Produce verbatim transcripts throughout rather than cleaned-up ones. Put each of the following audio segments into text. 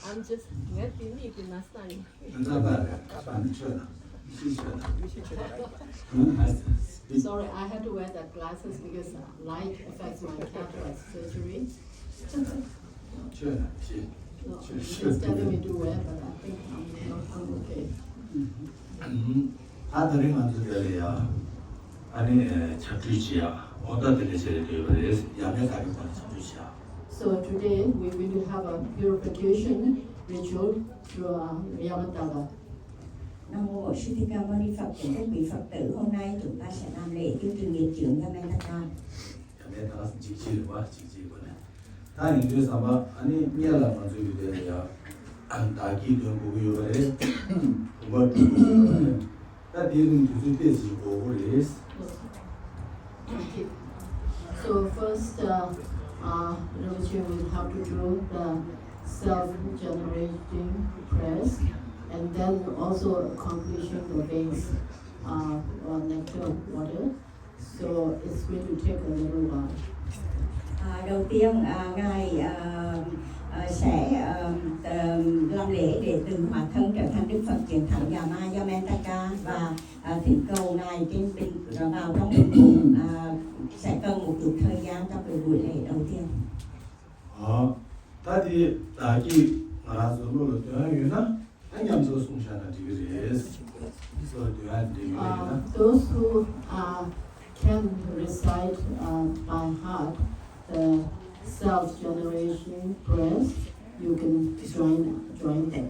I'm just ངས་དེ་གཉིས་ཀྱི་ན་ས་ཡིན། ང་ཚ་པ་རེད། ང་ཚ་པ་ནི་ཆོས་དང་མི་ཤེས་ཆོས་དང་། Sorry, I had to wear that glasses because light affects my cataract surgery. ཆོས་དང་མི་ཤེས། No, she's telling me to wear, but I think I'm, I'm okay. ད་དེ་རིང་ང་ཚོ་དེ་ལ་ཡ། ཨ་ནི་ཕྱག་བྲིས་བྱེད་ཡ། འོ་ད་དེ་འདྲ་བྱེད་རེ་འདོད་པ་རེད། ཡ་མའི་ད་གི་ཐོག་ནས་ཕྱག་བྲིས་བྱེད་ཡ། So today we going to have a purification ritual through uh, Yamantaka. Nam mô Sư Thích Ca Mâu Ni Phật. Kính thưa quý Phật tử, hôm nay chúng ta sẽ làm lễ tiêu trừ nghiệp chướng Yamantaka. ཡ་མའི་ད་ག་ས་འཇིགས་བྱེད་རེད་བ། འཇིགས་བྱེད་པ་ནི། ད་ཡིན་དུས་ཙམ་པ་ཨ་ནི་སྔོན་ལ་ང་ཚོའི་ཡུལ་དེ་ལ་ཡ་བདག་གིས་འདོན་དགོས་ཀྱི་ཡོད་པ་རེད། བུམ་པ་འདོན་དགོས་ཀྱི་ཡོད་པ་རེད། ད་དེའི་རིང་དུས་ཚོད་ཏོག་ཙམ་འགོར་གྱི་རེད། So first, uh, uh, Rinpoche will have to do the self-generating prayers and then also accomplishing the veins uh, or nectar water. So it's going to take a little while. À, đầu tiên à, ngài à, à, sẽ à, à, làm lễ để từ hóa thân trở thành Đức Phật chiến thắng Yama Yamentaka và à, thỉnh cầu ngài trên bình à, vào trong bình phủ à, sẽ cần một chút thời gian cho cái buổi lễ đầu tiên. ཨ། ད་དེ་བདག་གིས་ང་རང་ཚོ་བློ་ལ་འདོན་ཡོད་ན། ད་མཉམ་དུ་གསུངས་བཞག་ན་འགྲིག་གི་རེད། སོ་དུ་ཡང་འགྲིག་གི་རེད་ན། Uh, those who uh, can recite uh, by heart the self-generation prayers, you can join, join them.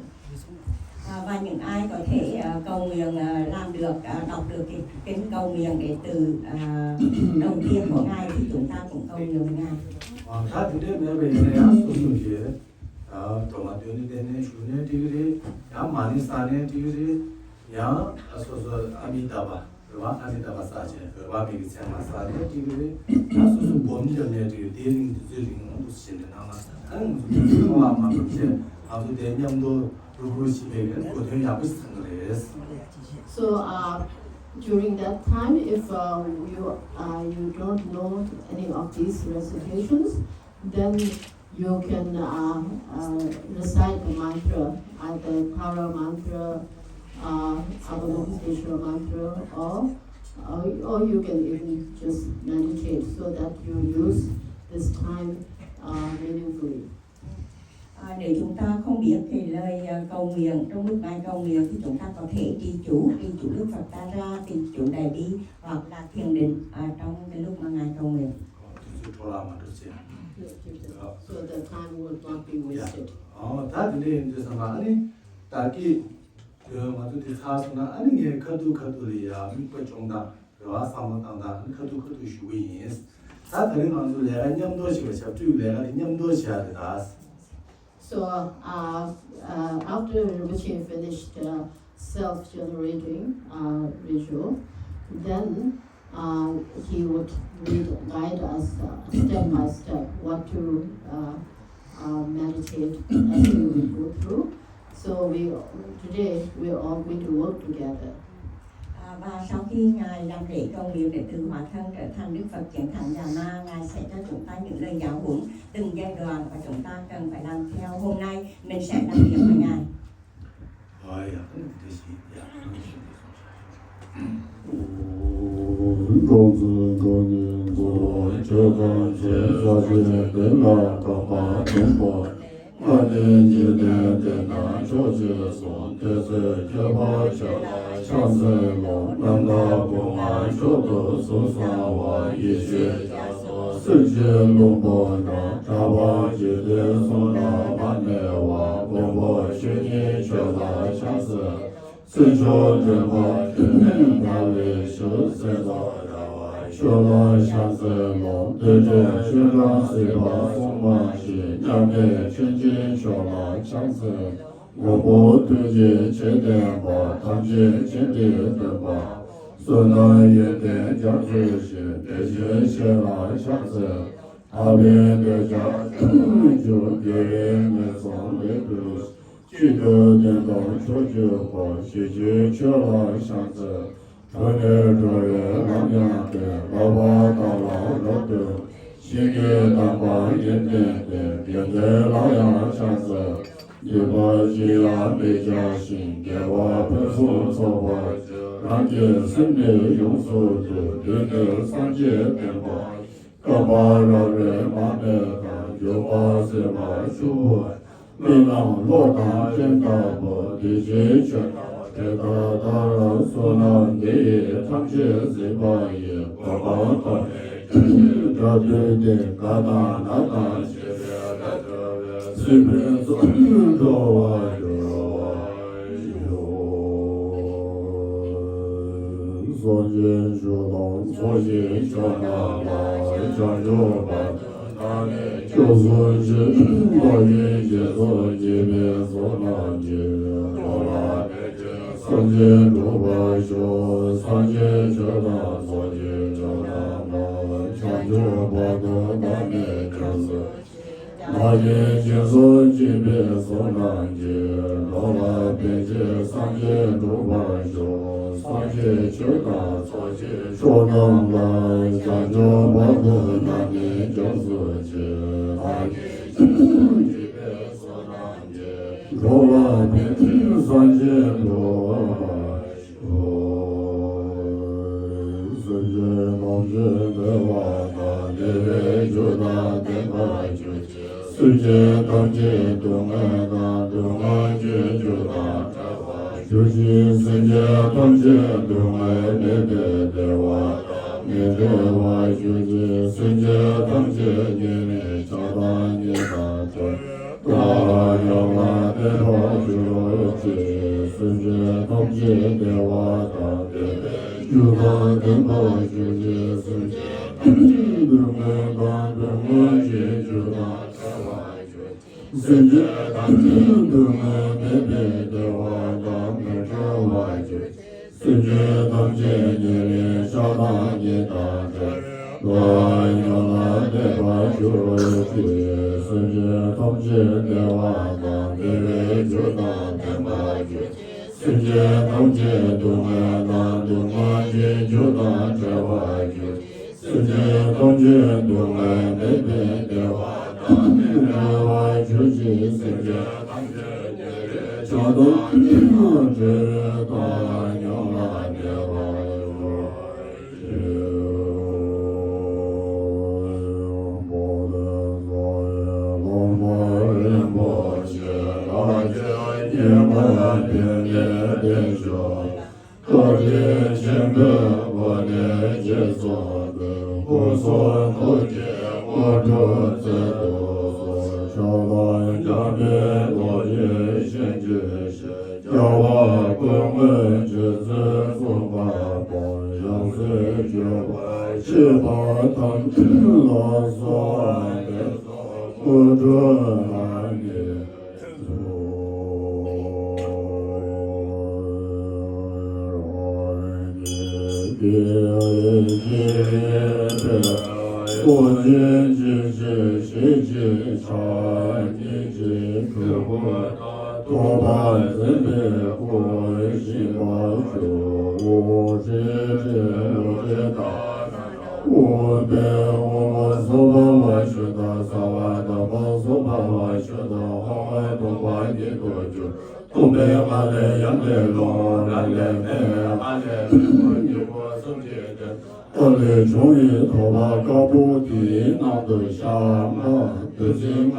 À, và những ai có thể à, cầu nguyện à, làm được à, đọc được cái kinh cầu nguyện để từ à, đầu tiên của ngài thì chúng ta cũng cầu nguyện với ngài. ཨ། ད་དེ་འདྲའི་མེད་པ་ཡིན་ན་ཡང་སོ་སོ་གི་ཨ། སྒྲོལ་མ་འདོན་ནས་བསྡད་ནས་བཞུགས་ནས་འགྲིག་གི་རེད། ཡང་མ་ཎི་བསགས་ནས་འགྲིག་གི་རེད། ཡང་སོ་སོ་ཨ་མི་ཏཱ་བ་རེད་བ། ཨ་མི་ཏཱ་བ་བསགས་བྱས་འོད་དཔག་མེད་ཀྱི་མཚན་མ་བསགས་ནས་འགྲིག་གི་རེད། ཡང་སོ་སོ་སྒོམ་བརྒྱབ་ནས་འགྲིག་གི་རེད། དེའི་རིང་དུས་ཚོད་རིང་པོ་འདུག་སེ་བྱས་ནས་གནང་ན། ཨ་ནི་ང་ཚོ་དུས་ཚོད་ཐོག་ལ་མ་འགྲོ་བྱས་ང་ཚོ་དེ་མཉམ་དུ་རུབ་རུབ་བྱེད་པའི་གི་གོ་དོན་ཡག་པོ་ཞིག་ཚང་གི་རེད། So uh, during that time, if uh, you uh, you don't know any of these recitations, then you can uh, uh, recite the mantra, either Tara mantra, uh, Avalokiteshvara mantra, or, or or you can even just meditate so that you use this time uh, meaningfully. À, nếu chúng ta không biết cái lời à, cầu nguyện trong lúc ngài cầu nguyện thì chúng ta có thể trì chú, trì chú Đức Phật Tara, trì chú Đại Bi hoặc là thiền định à, trong cái lúc mà ngài cầu nguyện. So the time will not be wasted. ཨོ། ད་དེ་འདྲ་ཡིན་དུས་ཙམ་པ་ཨ་ནི་བདག་གིས་ང་ཚོ་དེ་ཚར་སོང་ན། ཨ་ནི་ངས་ཁ་ཐུག་ཁ་ཐུག་ལ་ཡ་དམིགས་པ་སྐྱོང་སྟངས། བསམ་བློ་བཏང་དང་ཁ་ཐུག་ཁ་ཐུག་ཞུ་གི་ཡིན། ད་དེ་རིང་ང་ཚོ་ལས་ཀ་མཉམ་དུ་བྱེད་པ། ཞབས་ཁྲིད་ལས་ཀ་དེ་མཉམ་དུ་བྱེད་ཡ་རེད་ད། So, uh, uh, after Rinpoche finished uh, self-generating uh, ritual, then uh, he would lead, guide us uh, step by step what to uh, uh, meditate as we would go through. So we today we are all going to work together. À, và sau khi Ngài làm lễ cầu nguyện để từ Hóa Thân trở thành Đức Phật Chiến Thắng Giả Ma, Ngài sẽ cho chúng ta những lời giáo huấn từng giai đoạn và chúng ta cần phải làm theo. Hôm nay mình sẽ làm việc với Ngài. འགྲོ་འཛིན་འགྲོ་ཉིད་འགྲོ་བ་ཆོས་ཐམས་ཅད་ས་གཞི་དེ་ལ་དགག་པ་འདུན་པ། ལྔ་ལྡན་འཇིག་རྟེན་དེ་ན་ཕྱོགས་ཆོས་གསུམ། དེ་ཚེ་ཁྱད་པར་ཆེ་ལ་ཕྱག་འཚལ་ལོ། རྣམ་དག་སྒོ་ལྔ་མཆོག་ཏུ་གཟུགས་བཟང་བ། ཡེ་ཤེས་རྒྱ་མཚོ་སེམས་ཅན་ལྷུན་པོ་འདྲ། གྲགས་པ་འཇིག་རྟེན་གསུམ་ན་མ་གནས་པ། མགོན་པོ་ཆོས་ཉིད་ཆོས་ལ་ཕྱག་འཚལ། སེམས་མཆོག་འདྲེན་པ་ཐུགས་ཉིད་ཐར་པའི་ཞབས། སེམས་ཙམ་ར་བ་ཆོས་ལ་ཕྱག་འཚལ་ལོ། འདི་འདྲའི་ཆོས་དང་སྲིད་པ་སྲུང་མ་ཞི། མཉམ་མེད་མཁྱེན་ཅིང་མཆོག་ལ་ཕྱག་འཚལ། མགོན་པོ་ཐུགས་རྗེ་ཆེ་ལྡན་པ། ཐམས་ཅད་མཁྱེན་པའི་སྟོན་པ། བསོད་ནམས་ཡོན་ཏན་རྒྱ་མཚོའི་གཞི། དེ་བཞིན་གཤེགས་ལ་ཕྱག་འཚལ། ཐར་པའི་འདོད་ཆགས་སྤོང་བའི་མཆོག་དགེ་བའི་ངན་སོང་ལས་སྒྲོལ། གཅིག་ཏུ་བསྟེན་དང་ཕྱོགས་བཅུར་འཁོར། ཞི་བྱེད་ཆོས་ལ་ཕྱག་འཚལ། གྲོལ་ནས་གྲོལ་བའི་ལམ་ཡང་བསྟན། ལོག་པ་དག་ལ་རབ་བརྟོལ། ཞི་གནས་དམ་པ་ཡོན་ཏན་ལྡན། དགེ་འདུན་ལ་ཡང་ཕྱག་འཚལ། སྡིག་པ་ཅི་ཡང་མི་བྱ་ཞིང་། དགེ་བ་ཕུན་སུམ་ཚོགས་པར་སྤྱད། རང་གི་སེམས་ནི་ཡོངས་སུ་འདུལ། འདི་ནི་སངས་རྒྱས་བསྟན་པ། བསྐལ་པ་རབ་རིམ་མ་སྨད་དང་། འབྱོར་པ་ཟད་པར་ཆུ་བོ། རྨི་ལམ་གློག་དང་སྤྲིན་ལྟ་བུ། དེ་བཞིན་ཆོས་རྣམས་དེ་ལྟར་ལྟར། བསོད་ནམས་འདི་ཡིས་ཐམས་ཅད་གཟིགས་པ་ཡི། གོ་འཕང་ཐོབ་ནས་དགྲ་བཏུལ་ཏེ། དགའ་དང་ན་དང་ཞི་བའི་ལས་སྒྲོལ་བའི། སྲིད་པའི་མཚོ་ལས་སྒྲོལ་བར་འགྱུར་བར་ཤོག། སངས་རྒྱས་ཆོས་དང་ཚོགས་ཀྱི་མཆོག་རྣམས་ལ། བྱང་ཆུབ་བར་དུ་བདག་ནི་སྐྱབས་སུ་མཆི། བདག་གིས་སྦྱིན་སོགས་བགྱིས་པའི་བསོད་ནམས་ཀྱིས། འགྲོ་ལ་ཕན་ཕྱིར་སེམས་ཅན་འགྲུབ་པར་ཤོག། སངས་རྒྱས་ཆོས་དང་ཚོགས་ཀྱི་མཆོག་རྣམས་ལ། བྱང་ཆུབ་བར་དུ་བདག་ནི་སྐྱབས་སུ། བདག་གིས་སྦྱིན་སོགས་བགྱིས་པའི་བསོད་ནམས་ཀྱིས། འགྲོ་ལ་ཕན་ཕྱིར་སེམས་ཅན་འགྲུབ་པར་ཤོག། སངས་རྒྱས་ཆོས་དང་ཚོགས་ཀྱི་མཆོག་རྣམས་ལ། བྱང་ཆུབ་བར་དུ་བདག་ནི་སྐྱབས་སུ་མཆི། བདག་གིས་སྦྱིན་སོགས་བགྱིས་པའི་བསོད་ནམས་ཀྱིས། འགྲོ་ལ་ཕན་ཕྱིར་སེམས་ཅན་འགྲུབ་པར་ཤོག། སེམས་ཅན་ཐམས་ཅད་བདེ་བ་དང་བདེ་བའི་རྒྱུ་དང་ལྡན་པར་གྱུར་ཅིག། སེམས་ཅན་ཐམས་ཅད་སྡུག་བསྔལ་དང་སྡུག་བསྔལ་གྱི་རྒྱུ་དང་བྲལ་བར་གྱུར་ཅིག། སེམས་ཅན་ཐམས་ཅད་སྡུག་བསྔལ་མེད་པའི་བདེ་བ་དང་མི་འབྲལ་བར་གྱུར་ཅིག། སེམས་ཅན་ཐམས་ཅད་ཉེ་རིང་ཆགས་སྡང་གཉིས་དང་བྲལ་བའི་དོན་དུ་ཡང་དག་པར་འགྱུར་རོ་ཅིག། སེམས་ཅན་ཐམས་ཅད་བདེ་བ་དང་བདེ་བའི་རྒྱུ་དང་ལྡན་པར་གྱུར་ཅིག། སེམས་ཅན་ཐམས་ཅད་སྡུག་བསྔལ་དང་སྡུག་བསྔལ་གྱི་རྒྱུ་དང་བྲལ་བར་གྱུར་ཅིག། སེམས་ཅན་ཐམས་ཅད་སྡུག་བསྔལ་མེད་པའི་བདེ་བ་དང་མི་འབྲལ་བར་གྱུར་ཅིག། སེམས་ཅན་ཐམས་ཅད་ཉེ་རིང་ཆགས་སྡང་གཉིས་དང་བྲལ་བའི་དོན་དུ་ཡང་དག་པར་འགྱུར་རོ་ཅིག། སེམས་ཅན་ཐམས་ཅད་བདེ་བ་དང་བདེ་བའི་རྒྱུ་དང་ལྡན་པར་གྱུར་ཅིག། སེམས་ཅན་ཐམས་ཅད་སྡུག་བསྔལ་དང་སྡུག་བསྔལ་གྱི་རྒྱུ་དང་བྲལ་བར་གྱུར་ཅིག། སེམས་ཅན་ཐམས་ཅད་སྡུག་བསྔལ་མེད་པའི་བདེ་བ་དང་མི་འབྲལ་བར་གྱུར་ཅིག། སེམས་ཅན་ཐམས་ཅད་ཉེ་རིང་ཆགས་སྡང་གཉིས་དང་བྲལ་བའི་དོན་དུ་ཡང་དག་པར་འགྱུར་རོ་ཅིག། བོ་དྷི་ས་ཡི་བླ་མ་རིན་པོ་ཆེ་ལྷ་ཆེན་ཉི་མ་བདུན་ནས་བརྟན་བཞུགས། བཀའ་དྲིན་ཆེན་པོའི་སྒོ་ནས་རྗེས་སུ་འགྲོ། སྐུ་གསུང་ཐུགས་ཀྱི་དངོས་གྲུབ་སྩལ་དུ་གསོལ། ཕྱག་དང་འཇམ་པའི་ཏོག་གིས་བཞེས་བགྱིས་ཤིང་། རྒྱལ་བ་ཀུན་དངོས་རྗེ་བཙུན་གསུམ་པ་དང་། ཡང་སྲིད་ བརྗོད་པ་བྱེད་པ་ཐམས་ཅད་ལ་སོགས་པའི་སྐུ་ཁྲུས་ལ་ནི། ཨ་ལས་བྱུང་བའི་ཐོད་པ་དཀར་པོ་དེའི་ནང་དུ་ཞག་ལྔ་བདུད་རྩི་ལྔ་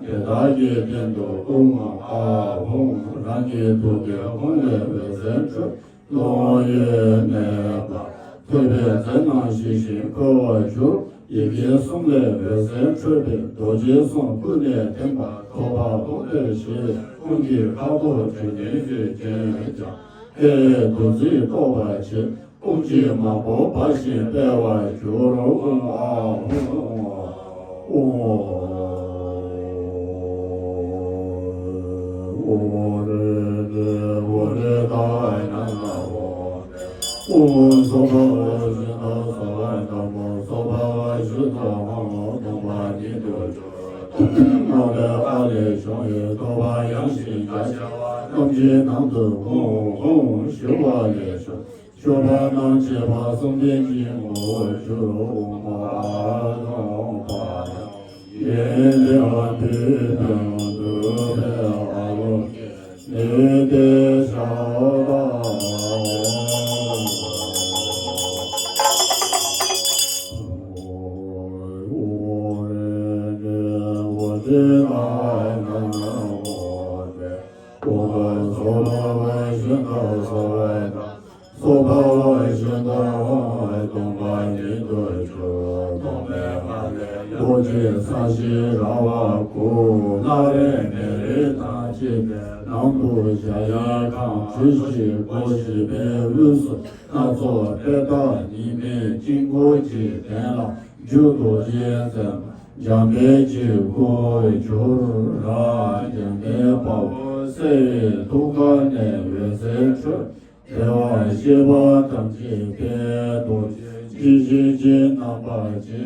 དེ་དག་གི་སྟེང་དུ་ཨོཾ་ཨཱཿཧཱུྃ། རང་གི་ཐུགས་ཀའི་ཧཱུྃ་ལས་འོད་ཟེར་འཕྲོས། ཀློང་ཡོད་མེད་པ་ཐོད་པའི་རྩེ་ནང་ཞི་ཞིང་འཁོལ་བར་གྱུར། ཡི་གེ་གསུམ་ལས་འོད་ཟེར་འཕྲོས་པས་རྡོ་རྗེ་གསུམ་ཀུན་ནས་ཐིམ་པ་ཐོད་པ་ཕུང་པོའི་ཞིང་ཀུན་གྱི་ཁ་དོག་དྲི་ནས་བཟོས་ཀྱང་ཕའི་བདུད་རྩིས་བཏོག་པར་བྱེད། ཨོཾ་གྱིས་མང་པོ་འབར་ཞིང་འཕེལ་བར་གྱུར། ཨོཾ་ཨཱཿཧཱུྃ། ཨོཾ་ཨོཾ་རེ་རེ་ཨོ་རེ་ད་ན་ན་ཨོ། ཨོཾ་སྭ་བྷཱ་ཝ་ཤུདྡྷ་སྭ་བྷཱ་ཐ་མ་སྭ་བྷཱ་ཝ་ཤུདྡྷ་ཨོཾ་སྟོང་པ་ཉིད་དུ་གྱུར། ཨ་ལས་ཨ་ལས་བྱུང་བའི་ཐོད་པ་ཡངས་ཤིང་རྒྱ་ཆེ་བ་རྣམས་ཀྱི་ནང་དུ་ཧཱུྃ་ཧཱུྃ་ཞུ་བ་ལས་བྱུང་། སྤྱོད་པ་རྣམས་བྱེད་པ་གསུམ་ལྡན་གྱི་ངོ་བོར་གྱུར། ཨོཾ་ཨཱཿཧཱུྃ་ཕཊ། ཡེ་འདི་ཡང་དུས་དང་བསྟུན་པའི་ཨ་ལོ་ཀེ་ནི་དེ་ཤ་ད། ཨོཾ་རེ་རེ་ཨོ་ཏེ་ན་ན་ཨོ་ཏེ། ཨོཾ་སྭ་བྷཱ་ཝ་ཤུདྡྷ་སྭ་བྷཱ་ཐ་སྭ་བྷཱ་ཝ་ཤུདྡྷ་ཨོཾ་སྟོང་པ་ཉིད་དུ་གྱུར། ཐོགས་མེད་ཨ་ལས་རྡོ་རྗེ་ས་གཞི་ར་བ་ཁུ་ལྷ་རི་མེ་རི་དང་བཅས་པའི་ནང་དུ་གཞལ་ཡས་ཁང་བཅུ་བཞི་སྒོ་བཞི་པའི་དབུས་སུ་སྣ་ཚོགས་པད་དཀར་ཉི་མའི་དཀྱིལ་འཁོར་གྱི་གདན་ལ་རྒྱུ་རྡོ་རྗེ་འཛིན་པ་འཇམ་དཔལ་གྱི་སྐུ་གྱུར་ར། འཇམ་དཔལ་དཔའ་བོ་གསལ་བའི་ཐུགས་ཀ་ནས་འོད་ཟེར་འཕྲོས། བདེ་བར་གཤེགས་པ་ཐམས་ཅད་དཔལ་རྡོ་རྗེ་འཇིགས་བྱེད་ཀྱི་རྣམ་པ་ཅན་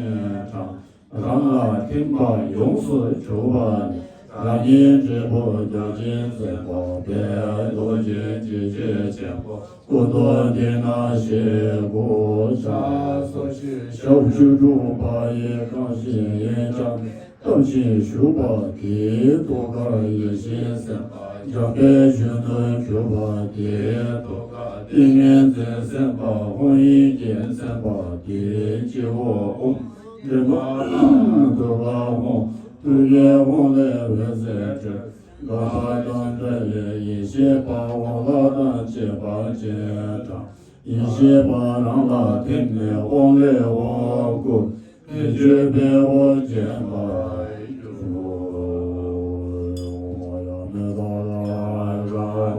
དང་། རང་ལ་ཐིམ་པ་ཡོངས་སུ་གྱུར་པ་ནི་རང་ཉིད་འབྲས་བུ་རྒྱ་ཆེན་སེམས་དཔའ་དཔལ་རྡོ་རྗེ་འཇིགས་བྱེད་ཆེན་པོ་སྐུ་མདོག་དེ་ན་ཞེས་བསྒོ་བྱ། སོ་ཤོད་ཞབས་བཅུ་དྲུག་པ་ཡིས་བཀང་ཞིང་ཡོན་ཆབ་བསྣམས་ཤིང་བཞུགས་པ་དེའི་ཐུགས་ཀར་ཡེ་ཤེས་སེམས་དཔའ་འཇམ་དཔལ་གཞོན་ནུར་གྱུར་པ་དེའི་ཐུགས་ཀར་ཏིང་ངེ་འཛིན་སེམས་དཔའ་ཧཱུྃ་ཡིག་གི་མཚན་པ་དེའི་སྤྱི་བོར་ཨོཾ་མགྲིན་པ་དུ་བ་ཧཱུྃ། ཐུགས་ཀའི་ཧཱུྃ་ལས་འོད་ཟེར་འཕྲོས། དགའ་བ་དང་བྲལ་བའི་ཡེ་ཤེས་དཔའ་བོ་ལྷ་དང་བཅས་པ་སྤྱན་དྲངས། ཡེ་ཤེས་པ་རང་ལ་ཐིམ་ནས་དབང་ལས་དབང་བསྐུར། ཕན་ཆད་དཔལ་བོ་བརྒྱན་པར་གྱུར། ཡ་མེ་ཏ་ཀ་ཀ་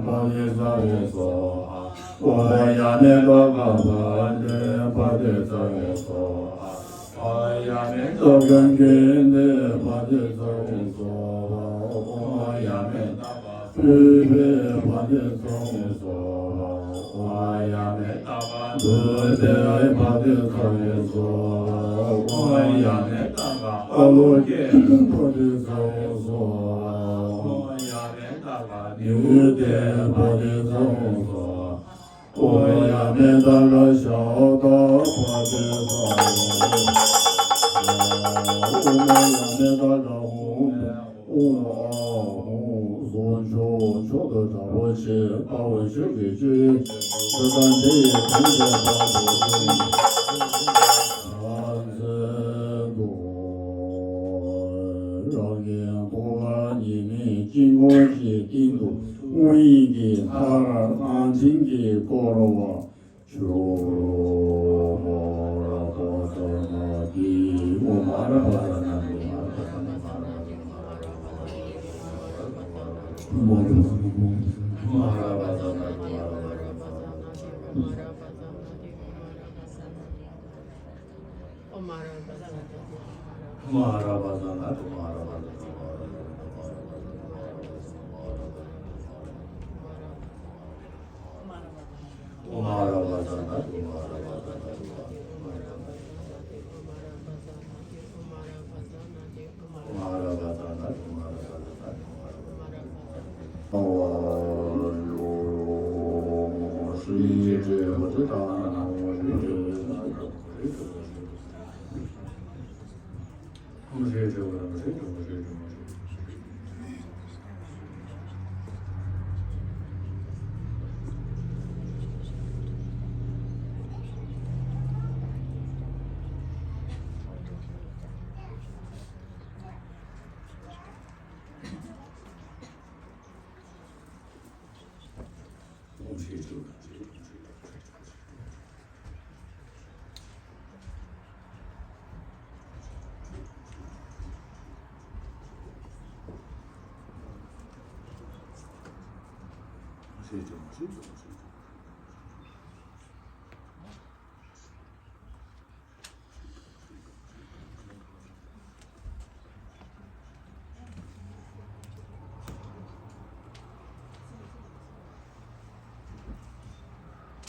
པ་ཏི་ཙ་ཧཱུྃ་སྭཱ་ཧཱ། ཨོཾ་ཡ་མེ་ཏ་ཀ་པ་ཏི་པ་ཏི་ཙ་ཧཱུྃ་སྭཱ་ཧཱ། ཨོཾ་ཡ་མེ་ཏ་ཀ་གྷན་དྷི་པ་ཏི་ཙ་ཧཱུྃ་སྭཱ་ཧཱ། ཨོཾ་ཡ་མེ་ཏ་ཀ་པུཥྤེ་པ་ཏི་ཙ་ཧཱུྃ་སྭཱ་ཧཱ། ཨོཾ་ཡ་མེ་ཏ་ཀ་དྷཱུ་ཏི་པ་ཏི་ཙ་ཧཱུྃ་སྭཱ་ཧཱ། ཨོཾ་ཡ་མེ་ཏ་ཀ་ཨ་ལོ་ཀེ་པ་ཏི་ཙ་ཧཱུྃ་སྭཱ་ཧཱ། ཨོཾ་ཡ་མེ་ཏ་ཀ་ནི་ཝུ་ཏི་པ་ཏི་ཙ་ཧཱུྃ་སྭཱ་ཧཱ། ཨོཾ་ཡ་མེ་ཏ་ཀ་ཤ་ཏ་པ་ཏི་ཙ་ཧཱུྃ་སྭཱ་ཧཱ། ཨོཾ་ཡ་མེ་ཏ་ཀ་ཧཱུྃ། ཨོཾ་ཨཱཿཧཱུྃ། གཟུགས་མཆོག་མཆོག་ཏུ་དྲག་པོ་ཆེ། དཔའ་བོ་ཆོས་ཀྱི་སྤྱོད་ཡུལ་ཆེ། ཏུཏྟཱ་དེ་ཡི་དོན་མཛད་པ་པོ་ཁྱོད་ཉིད་ལ་འཚལ་ལོ། རང་གི་ཐུགས་ཀ་ཉི་མའི་དཀྱིལ་འཁོར་གྱི་སྟེང་དུ་དངོས་ཡིན་གྱི་མཐར་སྣང་མཐིང་གིས་བསྐོར་བ།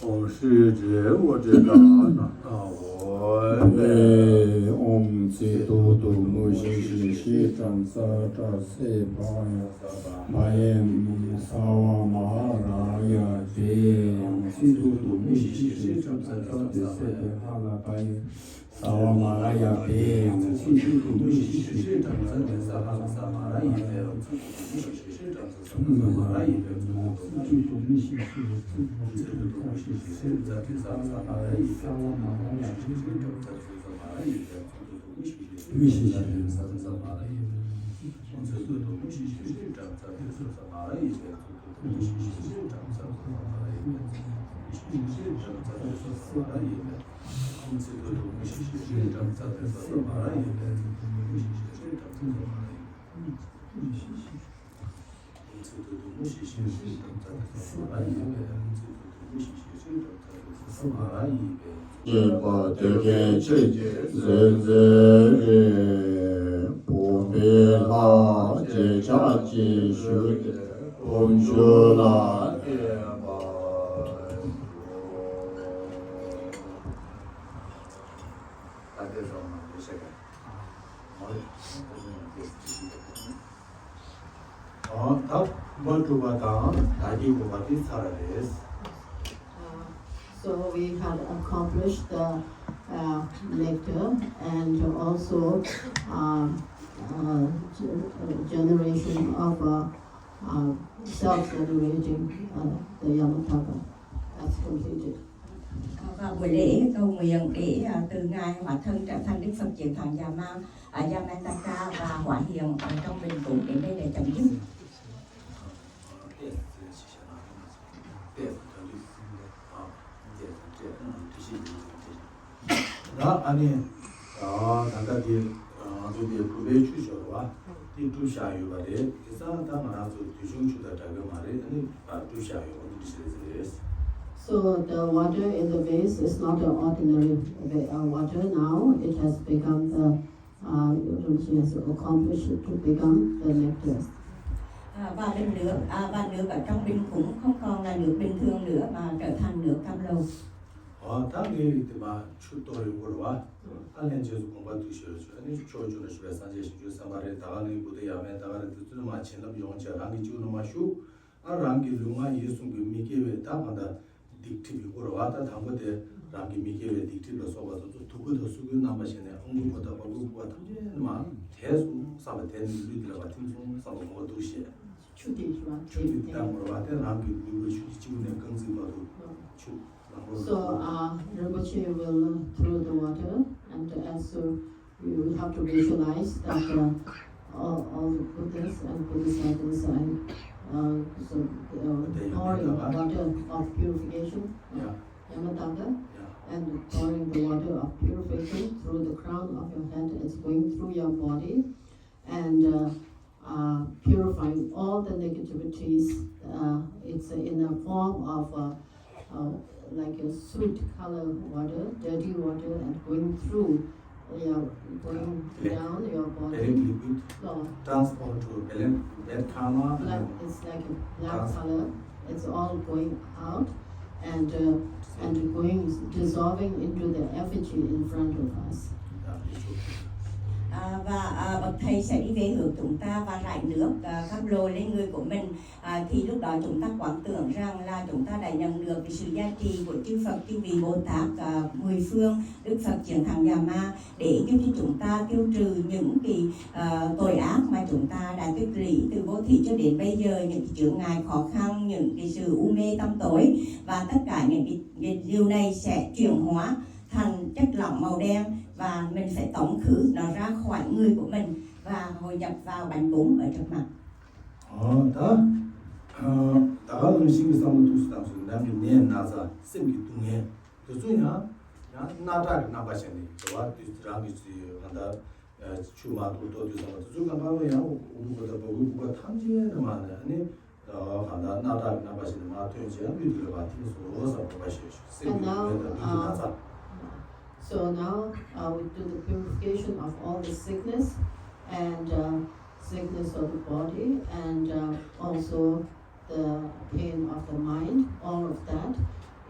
ཨོཾ་ཤྲི་ཏྲེ་ཨོ་ཏེ་ཏ་ན་ཏ་ཨོ། ཨོཾ་ཙི་ཏུ་ཏུ་མུ་ཤི་ཤི་ཤི་ཏྲང་ཙ་ཏྲ་སེ་བྷ་ཡ་བྷ་ཡེ་ས་བ་མ་ཧཱ་ར་ཡ་དེ། ཨོཾ་ཙི་ཏུ་ཏུ་མུ་ཤི་ཤི་ཤི་ཏྲང་ཙ་ཏྲ་སེ་བྷ་ཡ་བྷ་ཡེ་ས་བ་མ་ཧཱ་ར་ཡ་དེ། ཨོཾ་ཙི་ཏུ་ཏུ་མུ་ཤི་ཤི་ཤི་ཏྲང་ཙ་ཏྲ་སེ་བྷ་ཡ་ས་བ་མ་ཧཱ་ར་ཡ་དེ། ཨོཾ་ཙི་ཏུ་ཏུ་མུ་ཤི་ཤི་ཤི་ཏྲང་ཙ་ཏྲ་སེ་བྷ་ཡ་ས་བ་མ་ཧཱ་ར་ཡ་དེ། ཨོཾ་ཙི་ཏུ་ཏུ་མུ་ཤི་ཤི་ཤི་ཏྲང་ཙ་ཏྲ་སེ་བྷ་ཡ་ས་བ་མ་ཧཱ་ར་ཡ་དེ། ཡེ་བ་དེ་སྐད་ཅེས་བརྗོད་ཚེ་རིང་བུམ་པའི་ལྷ་རྗེས་ཆགས་ཀྱི་ཞུ་སྟེ་བུམ་ཆུ་ལ་བསྟིམ་པ། ད་ལྟའི་སོང་ན་ལས་བྱེད་པ། ཨོ། ད་བུམ་པ་དཀྲུགས་པ་དང་བདག་གི་བུམ་པ་དེ་ཚར་བ་རེད། Uh, so we had accomplished the uh, nectar and also uh, uh, ge- uh, generation of uh, uh, self-generating uh, the Yamantaka. That's completed. Và buổi lễ cầu nguyện để à, từ Ngài Hòa Thượng Trợ Thần Đức Phật Chiến Thắng Yama, à, Yamataka và Hòa Hiền ở trong Bình Phú đến đây để chấm dứt. ད་ཨ་ནི། ད་ལྟ་དེ་ང་ཚོ་དེ་བུམ་པའི་ཆུ་ཤོར་བ་དེ་བཀྲུ་བཞག་ཡོད་པ་རེད། དེ་ཙང་ད་ང་རང་ཚོ་དུས་ཆུང་ཆུ་དང་འདྲ་གི་མ་རེད། ཨ་ནི་བཀྲུ་བཞག་ཡོད་པ་དེ་འདྲ་ཞིག་རེད། So the water in the vase is not an ordinary va- uh, water now. It has become the, uh, she has accomplished to become the nectar. À, và bình nước, à, và nước ở trong bình cũng không còn là nước bình thường nữa mà trở thành nước cam lồ. ཨོ། ད་ངའི་རིགས་དེ་མ་ཆུ་གཏོར་ཡོང་གི་རེད་བ། ཨ་ལྷན་རྗེས་སུ་དགོངས་པ་འདུག་ཞེས་ཞུ། ཨ་ནི་ཕྱོགས་བཅུ་ན་བཞུགས་པའི་སངས་རྒྱས་ཞིང་བཅུ་སེམས་དཔའ་རེད། ད་ག་ནི་བུ་དེ་ཡ་མེད། ད་ག་རེ་དེ་ཚོ་མ་བྱིན་རླབས་ཡོང་བྱས་རང་གི་སྤྱི་བོ་ནང་མ་ཞུགས། ཨ་རང་གི་ལུས་ངག་ཡིད་གསུམ་གྱི་མི་སྐྱེ་བའི་ད་གང་ལྟར་སྡིག་སྒྲིབ་ཡོང་གི་རེད་བ། ད་དང་པོ་དེ་རང་གི་མི་སྐྱེ་བའི་སྡིག་སྒྲིབ་ལ་སོགས་པ་དེ་ཚོ་དུག་ཁུ་དང་སུ་ཁུའི་རྣམ་པ་བྱས་ནས་ཨ་ཁུ་ཕོ་དང་པ་ཕུ་ཕུ་བ་ཐམས་ཅད་མ་དེ་གསུམ་བསམ་པ་དེ་ནི་ལུས་འདི་ལ་བ་ཐིམ་སོང་བསམ་པ་དགོངས་པ་འདུག་ཞེས། ཆུ་དེ་ཞུ་བ་ཆུ་དེ་དེ་བཏང་དགོས་པ་དེ་རང་གི་ལུས་པོ་ཆུ་དེ་གཅིག་པུ་ནས་རྐང་རྩེ་བར་དུ་ཆུ་ལང་དགོས། So, uh, Rinpoche will throw the water, and as uh, you have to visualize that uh, all, all the Buddhas and Bodhisattvas are uh, so, uh, pouring water of purification, uh, Yamataka, and pouring the water of purification through the crown of your head. It's going through your body, and uh, uh, purifying all the negativities. Uh, it's in a form of uh, uh, like a soot color water, dirty water, and going through They are going down your body. Black liquid. No. Transform to black, black karma. Black, it's like a black color. It's all going out and uh, and going dissolving into the effigy in front of us. À, và à, bậc thầy sẽ đi về hướng chúng ta và rải nước à, cam lồ lên người của mình. À, thì lúc đó chúng ta quán tưởng rằng là chúng ta đã nhận được cái sự gia trì của chư Phật, chư vị Bồ Tát à, mười phương, Đức Phật Chiến Thắng Già Ma, để giúp cho chúng ta tiêu trừ những cái à, tội ác mà chúng ta đã tích lũy từ vô thủy cho đến bây giờ, những cái chướng ngại khó khăn, những cái sự u mê tăm tối, và tất cả những cái, cái điều này sẽ chuyển hóa thành chất lỏng màu đen và mình phải tống khứ nó ra khỏi người của mình và hội nhập vào bánh cúng ở trước mặt. ད་ད་ག་ལ་ཤིང་གི་བསམ་བློ་ཐུགས་སུ་བཏང་སོང་། ནམ་གྱི་ནད་ན་ཚ་སེམས་ཀྱི་སྡུག་བསྔལ་དེ་ཚོ་ཡང་ཡང་རྣག་ཁྲག་གི་རྣམ་པ་ཞིག་ནས་འགྲོ་བ་དུས་རང་གི་ཚུལ་གང་ལྟར་ཆུ་མ་ཐུག་ལྟོ་དུས་ཙམ་པ་དེ་ཚོ་གང་གང་ལ་ཡང་དབུལ་པོ་དང་བ་སྤུའི་བུ་ག་ཐམས་ཅད་ནས་མ་ནས་ཨ་ནི་གང་ལྟར་རྣག་ཁྲག་གི་རྣམ་པ་ཞིག་ནས་མ་ཐོན་བྱས་ལུས་དེ་ལ་བ་ཐིམ་སོང་བསམ་པ་ཞིག་སེམས་ཀྱི་སྡུག་བསྔལ་དང་ལུས་ཀྱི་ན་ཚ། So now uh, we do the purification of all the sickness and uh, sickness of the body and uh, also the pain of the mind. All of that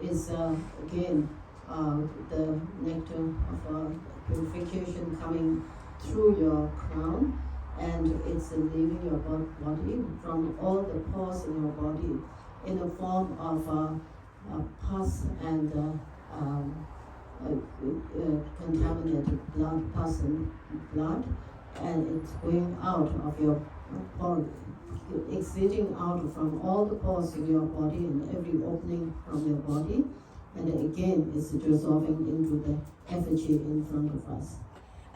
is uh, again uh, the nectar of uh, purification coming through your crown, and it's leaving your body from all the pores in your body in the form of uh, uh, pus and uh, um, uh, uh, contaminated blood, pus and blood, and it's going out of your pore, exiting out from all the pores in your body and every opening from your body, and again it's dissolving into the effigy in front of us.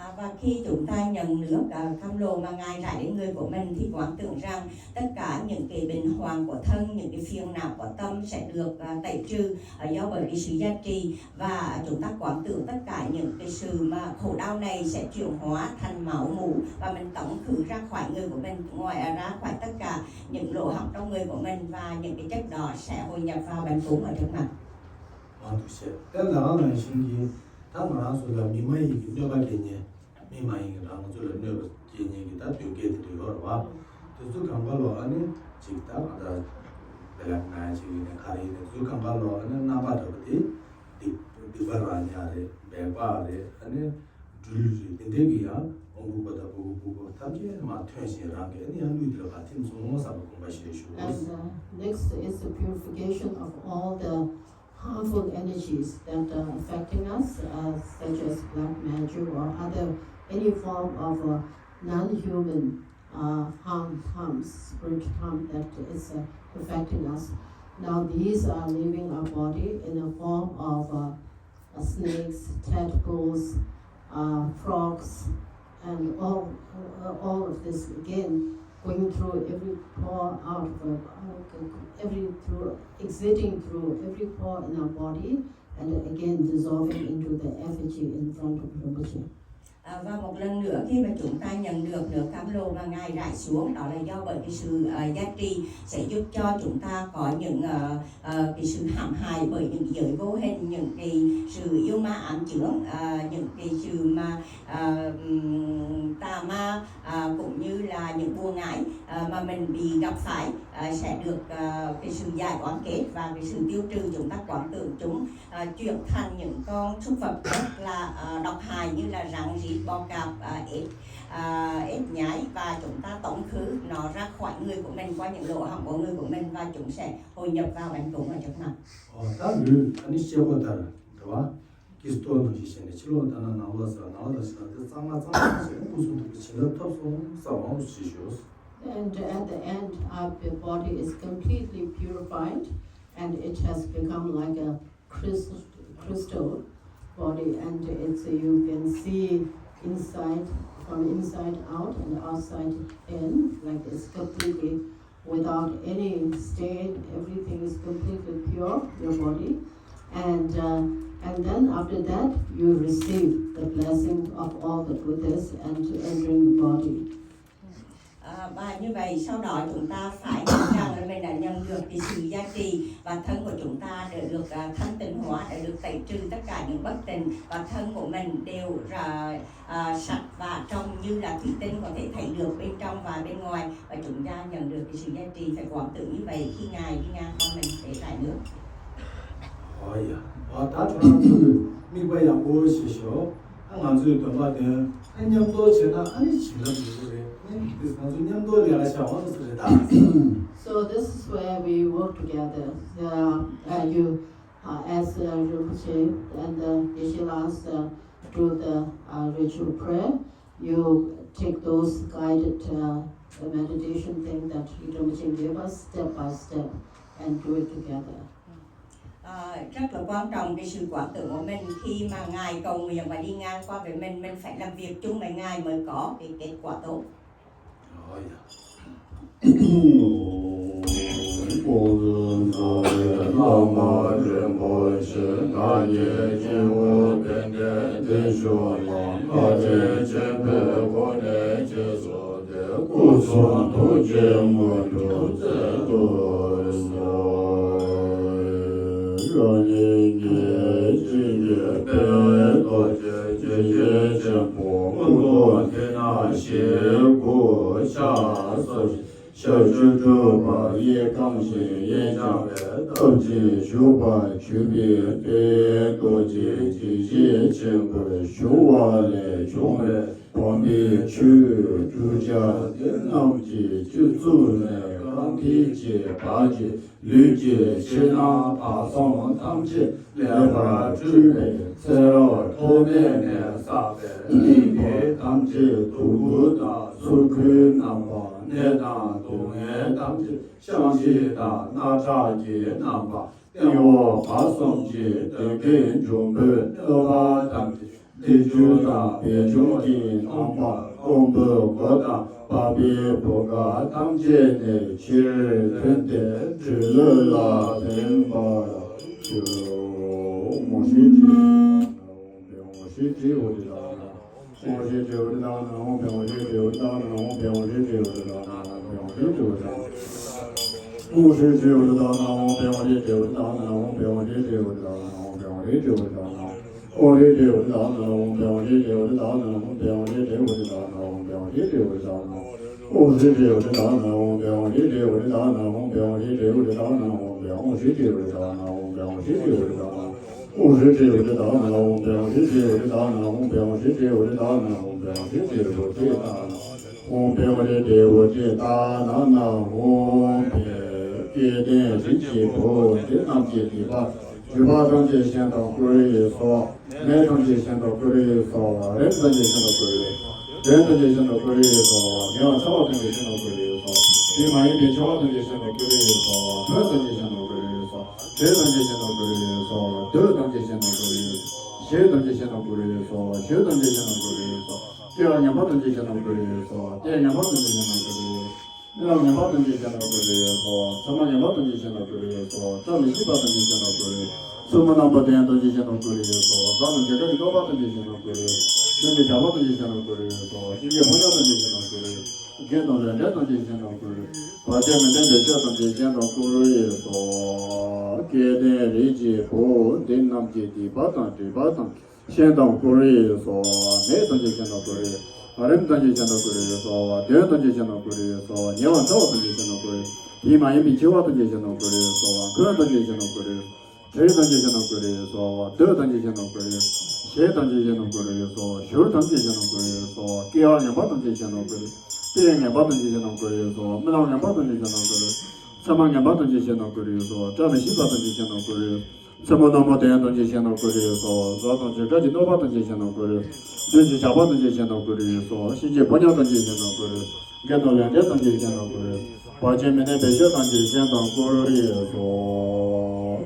À, và khi chúng ta nhận nước à, cam lồ mà Ngài rải đến người của mình thì quán tưởng rằng tất cả những cái bệnh hoạn của thân, những cái phiền não của tâm sẽ được à, tẩy trừ à, do bởi cái sự gia trì và chúng ta quán tưởng tất cả những cái sự mà khổ đau này sẽ chuyển hóa thành máu mủ và mình tống khứ ra khỏi người của mình, ngoài à, ra khỏi tất cả những lỗ hổng trong người của mình và những cái chất đó sẽ hội nhập vào bánh cúng ở trước mặt. མང་དུ་བཤད། དེ་ལ་ང་ལ་ཤིང་གི་ད་ང་རང་ཚོ་ལ་མི་མ་ཡིན་གྱི་གནོད་པ་སྐྱེལ་མཁན། མི་མ་ཡིན་གྱི་རང་ཚོ་ལ་གནོད་པ་སྐྱེལ་མཁན་གྱི་ད་སྡུག་སྐད་དེ་འདྲ་ཡོད་རེད་བ། དེ་ཚོ་གང་ག་ལོ་ཨ་ནི་ཅིག་ད་ང་ད་བེ་ལག་ན་ཡ་ཅིག་ཡིན་ནའི་ག་རེ་ཡིན་ནའི་དེ་ཚོ་གང་ག་ལོ་ཨ་ནི་རྣམ་པ་འདྲ་པོ་དེ་སྡིག་སྡིག་པ་ར་ཉག་རེད། སྦལ་པ་རེད། ཨ་ནི་སྦྲུལ་རེད། དེ་འདྲའི་གི་ཡང་ཨོང་བུ་པ་ད་བུ་བུ་བུ་བུ་ཐམས་ཅད་མ་ཐོན་ཞིང་རང་གི་ཨ་ནི་ཡང་ལུས་དེ་ལ་བ་ཐིམ་སོང་བསམ་པ་དགོངས་པ་བཞེས་ཞུ། And uh, next is the purification of all the harmful energies that are affecting us, uh, such as black magic or other any form of uh, non-human uh, harm, harm, spirit harm that is uh, affecting us. Now these are leaving our body in a form of uh, uh, snakes, tadpoles, uh, frogs, and all uh, all of this again going through every pore out of a, uh, every through exiting through every pore in our body and again dissolving into the effigy in front of Rinpoche. À, và một lần nữa khi mà chúng ta nhận được nước cam lồ mà Ngài rải xuống, đó là do bởi cái sự à, gia trì sẽ giúp cho chúng ta có những à, à, cái sự hãm hại bởi những giới vô hình, những cái sự yêu ma ám chướng, à, những cái sự mà à, tà ma à, cũng như là những bùa ngải à, mà mình bị gặp phải à, sẽ được à, cái sự giải oán kết và cái sự tiêu trừ chúng ta quán tưởng chúng à, chuyển thành những con súc vật rất là à, độc hại như là rắn, rít, bò cạp, à, ếch, à, ếch nhái và chúng ta tống khứ nó ra khỏi người của mình qua những lỗ hổng của người của mình và chúng sẽ hội nhập vào bánh cúng ở trước mặt. ཨོ་ད་ལུས་ཨ་ནི་ཤེལ་སྒོ་ལྟར་འདྲ་བ། ཀི་སྟོད་ནང་བཞིན་བྱས་ནས་ཕྱི་ལོགས་ལྟ་ན་ནང་ལོགས་ཟེར་ནང་ལོགས་ལྟ་ན་དེ་གཙང་མ་གཙང་མ་ཞིག་སྐུ་གསུང་ཐུགས་ཀྱི་བྱིན་རླབས་ཐོབ་སོང་ས་མང་པོ་ཞིག་ཞུ། And at the end, our body is completely purified and it has become like a crystal, crystal body, and it's you can see inside, from inside out and outside in, like it's completely without any stain. Everything is completely pure, your body, and uh, and then after that you receive the blessing of all the Buddhas and entering the body. À, À, và như vậy sau đó chúng ta phải nhớ rằng là mình đã nhận được cái sự giá trị và thân của chúng ta đã được à, thanh tịnh hóa, đã được tẩy trừ tất cả những bất tịnh và thân của mình đều à, à, sạch và trong như là thủy tinh có thể thấy được bên trong và bên ngoài, và chúng ta nhận được cái sự giá trị. Phải quán tưởng như vậy khi Ngài đi ngang qua mình để rải nước. ཨོ་ཡ། ཨ་ད་ཁྱོད་རང་ཚོས་དམིགས་པ་ཡག་པོ་བྱེད་ཤོག་ཨ་ང་ཚོའི་འདོན་པ་དེ་ཨ་མཉམ་དུ་བྱས་ན་ཨ་ནི་བྱིན་རླབས་ཡོད་རེད། ཨ་ནི་དེ་ང་ཚོ་མཉམ་དུ་ལས་ཀ་བྱ་བ་ཟེར་རེད་ད། So this is where we work together. The, uh, you, uh, as uh, Rinpoche and uh, Geshe-las uh, do the uh, ritual prayer, you take those guided uh, meditation thing that Rinpoche gave us step by step and do it together. Ờ, rất là quan trọng cái sự quán tưởng của mình khi mà Ngài cầu nguyện và đi ngang qua với mình, mình phải làm việc chung với Ngài mới có cái kết quả tốt. སྐུ་གསུང་ཐུགས་རྗེ་མ་འགྲུབ་མཛད་དུ་གསོལ། རང་ཉིད་ཀྱི་སྤྱི་ཡི་དཔལ་རྡོ་རྗེ་འཇིགས་བྱེད་ཆེན་པོ་སྐུ་མདོག་དེ་ན་ཞེས་སྐུ་ཕྱག་སོགས་ཞབས་ཀྱུ་གྲུབ་པ་གཡས་བསྐུམ་ཞིང་གཡས་བརྐྱང་བའི་སྟབས་ཀྱིས་བཞུགས་པར་གྱུར་པའི་དཔལ་རྡོ་རྗེ་འཇིགས་བྱེད་ཆེན་པོར་ཞུ་བ་ལས་བྱུང་བའི་དམ་པའི་ཆོས་དྲུག་ཆར་དེ་རྣམས་ཀྱི་སྤྱི་གཙུག་ནས་རྐང་མཐིལ་གྱི་བར་གྱི་ལུས་ཀྱི་ཕྱི་ནང་བར་གསུམ་ཐམས་ཅད་ལེགས་པར་སྤྲུལ་པའི་ཚེ་རབས་ཐོག་མེད་ནས་བསགས་པའི་སྡིག་པ་ཐམས་ཅད་དུག་ཁུ་དང་ཚུར་ཁུའི་རྣམ་པ། ནད་དང་སྡུག་བསྔལ་ཐམས་ཅད་བཤང་གཅི་དང་རྣག་ཁྲག་གི་རྣམ་པ། སྟེང་འོག་བར་གསུམ་གྱི་གདོན་བགེགས་འབྱུང་པོའི་གནོད་པ་ཐམས་ཅད་སྡིག་སྦྱོར་དང་བེ་ཅོན་གྱི་རྣམ་པ། ཀོང་པོའི་སྒོ་དང་པགས་པའི་བུ་ག་ཐམས་ཅད་ནས་ཕྱིར་ཐོན་ཏེ་འབྲས་ལུས་ལ་ཕན་པར་གྱུར། མོ་ཤི་ཏྲི་མོ་ཤི་ཏྲི་འོ་ཏི་ཏང་ན། མོ་ཤི་ཏྲི་འོ་ཏི་ཏང་ན། མོ་ཤི་ཏྲི་འོ་ཏི་ཏང་ན། མོ་ཤི་ཏྲི་འོ་ཏི་ཏང་ན། སྐལ་ལྡན་རིགས་ཀྱི་བུ་འདི་རྣམས་ཀྱི་སྡིག་པ་སྒྲིབ་པ་ཐམས་ཅད་གཞན་དུ་བསྐུལ་ཡས་སོ། ནད་ཐམས་ཅད་གཞན་དུ་བསྐུལ་ཡས་སོ། རིམས་ཐམས་ཅད་གཞན་དུ་བསྐུལ་ཡས་སོ། གདོན་ཐམས་ཅད་གཞན་དུ་བསྐུལ་ཡས་སོ། ཉེ་བར་འཚེ་བ་ཐམས་ཅད་གཞན་དུ་བསྐུལ་ཡས་སོ། དེ་མ་ཡིན་པའི་འཆི་བ་ཐམས་ཅད་གཞན་དུ་བསྐུལ་ཡས་སོ། ཕོ་ཐམས་ཅད་གཞན་དུ་བསྐུལ་ཡས་སོ། བྲེ་ཐམས་ཅད་གཞན་དུ་བསྐུལ་ཡས་སོ། གདོས་ཐམས་ཅད་གཞན་དུ་བསྐུལ་ཡས་སོ། ཞེ་ཐམས་ཅད་གཞན་དུ་བསྐུལ་ཡས་སོ། གཞུ་ཐམས་ཅད་གཞན་དུ་བསྐུལ་ཡས་སོ། སྐྱེ་བ་ངན་པ་ཐམས་ཅད་གཞན་དུ་བསྐུལ་ཡས་སོ། ལྟས་ངན་པ་ཐམས་ཅད་གཞན་དུ་བསྐུལ་ཡས་སོ། རྨི་ལམ་ངན་པ་ཐམས་ཅད་གཞན་དུ་བསྐུལ་ཡས་སོ། མཚན་མ་ངན་པ་ཐམས་ཅད་གཞན་དུ་བསྐུལ་ཡས་སོ། བཀྲ་མི་ཤིས་པ་ཐམས་ཅད་གཞན་དུ་བསྐུལ་ཡས་སོ། བཙུན་མོ་རྣམ་པར་ལྡན་ཐམས་ཅད་གཞན་དུ་བསྐུལ་ཡས་སོ། བཟའ་དང་བཅས་དགའ་བའི་གནོད་པ་ཐམས་ཅད་གཞན་དུ་བསྐུལ་ཡས་སོ། གདོན་གྱི་ཞགས་པ་ཐམས་ཅད་གཞན་དུ་བསྐུལ་ཡས་སོ། གཤིན་རྗེའི་ཕོ་ཉ་ཐམས་ཅད་གཞན་དུ་བསྐུལ་ཡས་སོ། རྒོད་དང་ལས་འབྲས་ཐམས་ཅད་གཞན་དུ་བསྐུལ་ཡས་སོ། བར་ཆད་མི་མཐུན་པའི་ཕྱོགས་ཐམས་ཅད་གཞན་དུ་བསྐུལ་ཡས་སོ། སྐལ་ལྡན་རིགས་ཀྱི་བུ་འདི་རྣམས་ཀྱི་སྡིག་པ་དང་སྒྲིབ་པ་ཐམས་ཅད་གཞན་དུ་བསྐུལ་ཡས་སོ། ནད་ཐམས་ཅད་གཞན་དུ་བསྐུལ་ཡས་སོ། རིམས་ཐམས་ཅད་གཞན་དུ་བསྐུལ་ཡས་སོ། གདོན་ཐམས་ཅད་གཞན་དུ་བསྐུལ་ཡས་སོ། ཉེ་བར་འཚེ་བ་ཐམས་ཅད་གཞན་དུ་བསྐུལ་ཡས། དེ་མ་ཡིན་པའི་འཆི་བ་ཐམས་ཅད་གཞན་དུ་བསྐུལ་ཡས་སོ། འཁོན་ཐམས་ཅད་གཞན་དུ་བསྐུལ་ཡས། བྲེ་ཐམས་ཅད་གཞན་དུ་བསྐུལ་ཡས་སོ། གདོས་ཐམས་ཅད་གཞན་དུ་བསྐུལ་ཡས། ཞེ་ཐམས་ཅད་གཞན་དུ་བསྐུལ་ཡས་སོ། གཞུ་ཐམས་ཅད་གཞན་དུ་བསྐུལ་ཡས་སོ། སྐྱེ་བ་ངན་པ་ཐམས་ཅད་གཞན་དུ་བསྐུལ་ཡས། ལྟས་ངན་པ་ཐམས་ཅད་གཞན་དུ་བསྐུལ་ཡས་སོ། རྨི་ལམ་ངན་པ་ཐམས་ཅད་གཞན་དུ་བསྐུལ་ཡས། མཚན་མ་ངན་པ་ཐམས་ཅད་གཞན་དུ་བསྐུལ་ཡས་སོ། བཀྲ་མི་ཤིས་པ་ཐམས་ཅད་གཞན་དུ་བསྐུལ་ཡས། མཚན་མོ་རྣམ་པར་ལྡན་ཐམས་ཅད་གཞན་དུ་བསྐུལ་ཡས་སོ། གཟུགས་དང་བྱད་ཀ་གི་གནོད་པ་ཐམས་ཅད་གཞན་དུ་བསྐུལ་ཡས། གདོན་གྱི་ཞགས་པ་ཐམས་ཅད་གཞན་དུ་བསྐུལ་ཡས་སོ། གཤིན་རྗེའི་ཕོ་ཉ་ཐམས་ཅད་གཞན་དུ་བསྐུལ་ཡས། རྒོད་དང་ལས་འབྲས་ཐམས་ཅད་གཞན་དུ་བསྐུལ་ཡས། བར་ཆད་མི་མཐུན་པའི་ཕྱོགས་ཐམས་ཅད་གཞན་དུ་བསྐུལ་ཡས་སོ།